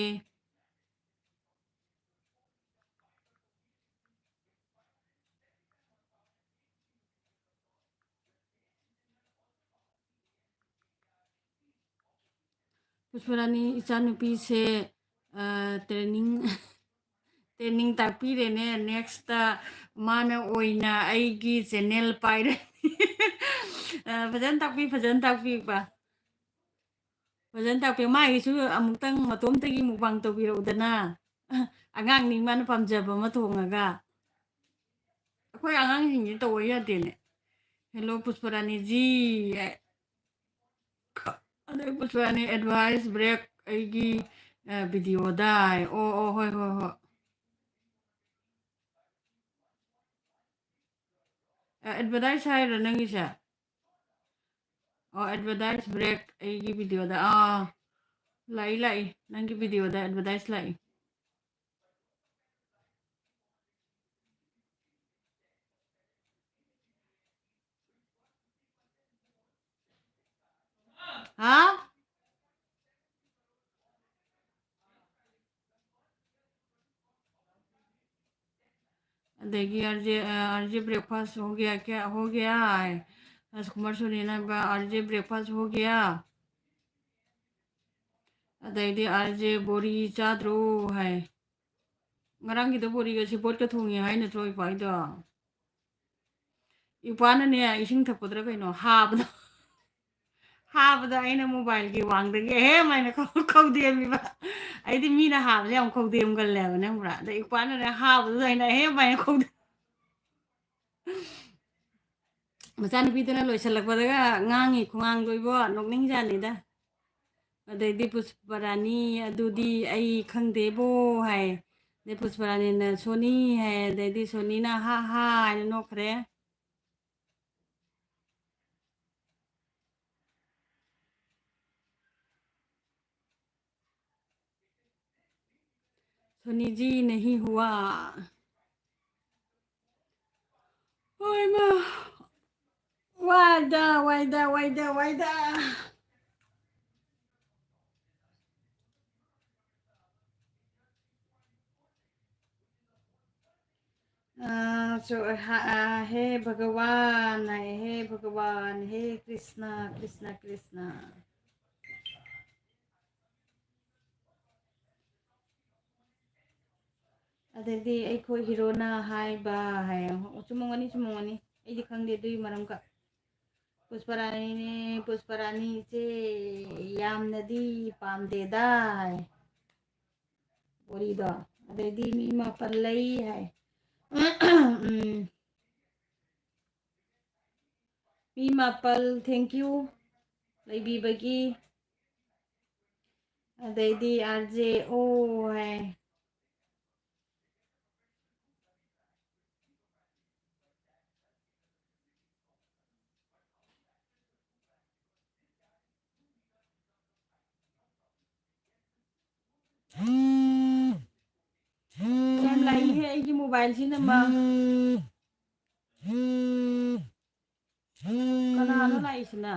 ꯄꯨꯁꯄꯔꯥꯅꯤ, ꯏꯆꯥꯅꯨꯄꯤꯁꯦ, ꯑ, training, training ꯇꯥꯛꯄꯤꯔꯦꯅꯦ꯫ Next ꯃꯥꯅ ꯑꯣꯏꯅ ꯑꯩꯒꯤ channel ꯄꯥꯏꯔꯅꯤ꯫ ꯑ, ꯐꯖꯅ ꯇꯥꯛꯄꯤ, ꯐꯖꯅ ꯇꯥꯛꯄꯤꯕ꯫ ꯐꯖꯅ ꯇꯥꯛꯄꯤ꯫ ꯃꯥꯒꯤꯁꯨ ꯑꯃꯨꯛꯇꯪ ꯃꯇꯣꯝꯇꯒꯤ mukbang ꯇꯧꯕꯤꯔꯛꯎꯗꯅ꯫ ꯑꯉꯥꯡꯅꯤ, ꯃꯥꯅ ꯄꯥꯝꯖꯕ ꯑꯃ ꯊꯣꯡꯉꯒ꯫ ꯑꯩꯈꯣꯏ ꯑꯉꯥꯡꯁꯤꯡꯁꯦ ꯇꯧꯕ ꯌꯥꯗꯦꯅꯦ꯫ Hello, ꯄꯨꯁꯄꯔꯥꯅꯤꯖꯤ꯫ ꯑꯗꯩ ꯄꯨꯁꯄꯔꯥꯅꯤ, advice break ꯑꯩꯒꯤ, ꯑ, videoꯗ ꯍꯥꯏ꯫ ꯑꯣ, ꯑꯣ, ꯍꯣꯏ, ꯍꯣꯏ, ꯍꯣꯏ꯫ ꯑ, advertise ꯍꯥꯏꯔꯣ ꯅꯪꯒꯤꯁꯦ? ꯑꯣ, advertise break ꯑꯩꯒꯤ videoꯗ꯫ ꯑꯥ, ꯂꯥꯛꯏ, ꯂꯥꯛꯏ꯫ ꯅꯪꯒꯤ videoꯗ advertise ꯂꯥꯛꯏ꯫ ꯍꯥ? ꯑꯗꯒꯤ, "RJ, RJ breakfast हो गया क्या, हो गया है?" ꯔꯥꯖꯀꯨꯃꯥꯔ ꯁꯣꯅꯤꯅ ꯍꯥꯏꯕ, "RJ breakfast हो गया?" ꯑꯗꯩꯗꯤ, "RJ ꯕꯣꯔꯤ ꯆꯥꯗ꯭ꯔꯣ?" ꯍꯥꯏ꯫ ꯉꯔꯥꯡꯒꯤꯗꯣ ꯕꯣꯔꯤꯒ ꯁꯦꯕꯣꯠꯀ ꯊꯣꯡꯉꯤ ꯍꯥꯏ ꯅꯠꯇ꯭ꯔꯣ, ꯏꯄꯥ ꯍꯣꯏꯗꯣ? ꯏꯄꯥꯅꯅꯦ, ꯏꯁꯤꯡ ꯊꯛꯄꯗ꯭ꯔ ꯀꯩꯅꯣ, ꯍꯥꯕꯗꯣ, ꯍꯥꯕꯗꯣ ꯑꯩꯅ mobileꯒꯤ ꯋꯥꯡꯗꯒꯤ ꯑꯍꯦꯝ ꯍꯥꯏꯅ ꯈꯧ-, ꯈꯧꯗꯦꯝꯃꯤꯕ꯫ ꯑꯩꯗꯤ ꯃꯤꯅ ꯍꯥꯕꯁꯦ ꯌꯥꯝ ꯈꯧꯗꯦꯝꯒꯜꯂꯦꯕ, ꯈꯪꯕ꯭ꯔꯥ? ꯑꯗ ꯏꯄꯥꯅꯅꯦ, ꯍꯥꯕꯗꯨꯗ ꯑꯩꯅ ꯑꯍꯦꯝ ꯍꯥꯏꯅ ꯈꯧꯗꯦꯝ-, ꯃꯆꯥꯅꯨꯄꯤꯗꯨꯅ ꯂꯣꯏꯁꯤꯜꯂꯛꯄꯗꯒ ꯉꯥꯡꯉꯤ ꯈꯨꯉꯥꯡꯗꯣ ꯏꯕꯣ, ꯅꯣꯛꯅꯤꯡꯖꯥꯠꯅꯤꯗ꯫ ꯑꯗꯩꯗꯤ ꯄꯨꯁꯄꯔꯥꯅꯤ, "ꯑꯗꯨꯗꯤ ꯑꯩ ꯈꯪꯗꯦꯕꯣ" ꯍꯥꯏ꯫ ꯑꯗꯩ ꯄꯨꯁꯄꯔꯥꯅꯤꯅ, "ꯁꯣꯅꯤ" ꯍꯥꯏ꯫ ꯑꯗꯩꯗꯤ ꯁꯣꯅꯤꯅ "ꯍꯥ ꯍꯥ" ꯍꯥꯏꯅ ꯅꯣꯛꯈ꯭ꯔꯦ꯫ सोनी जी नहीं हुआ। ꯍꯣꯏ ꯃꯥ꯫ ꯋꯥꯏꯗ, ꯋꯥꯏꯗ, ꯋꯥꯏꯗ, ꯋꯥꯏꯗ꯫ ꯑ, ꯁꯣ-, ꯍ-, ꯑ, हे भगवान, हे भगवान, हे कृष्ण, कृष्ण, कृष्ण। ꯑꯗꯩꯗꯤ ꯑꯩꯈꯣꯏ ꯍꯤꯔꯣꯅ ꯍꯥꯏꯕ ꯍꯥꯏ꯫ ꯆꯨꯝꯃꯝꯒꯅꯤ, ꯆꯨꯝꯃꯝꯒꯅꯤ, ꯑꯩꯗꯤ ꯈꯪꯗꯦ ꯑꯗꯨꯒꯤ ꯃꯔꯝꯒ꯫ ꯄꯨꯁꯄꯔꯥꯅꯤꯅꯦ, ꯄꯨꯁꯄꯔꯥꯅꯤꯁꯦ ꯌꯥꯝꯅꯗꯤ ꯄꯥꯝꯗꯦꯗ ꯍꯥꯏ꯫ ꯕꯣꯔꯤꯗꯣ꯫ ꯑꯗꯩꯗꯤ ꯃꯤ ꯃꯥꯄꯜ ꯂꯩ ꯍꯥꯏ꯫ ꯎꯝ꯫ ꯃꯤ ꯃꯥꯄꯜ, thank you ꯂꯩꯕꯤꯕꯒꯤ꯫ ꯑꯗꯩꯗꯤ R J O ꯍꯥꯏ꯫ ꯌꯥꯝ ꯂꯥꯛꯏꯍꯦ ꯑꯩꯒꯤ ꯃꯣꯕꯥꯏꯜꯁꯤꯅ ꯃꯥ꯫ ꯀꯅꯥꯅꯣ ꯂꯥꯛꯏꯁꯤꯅ?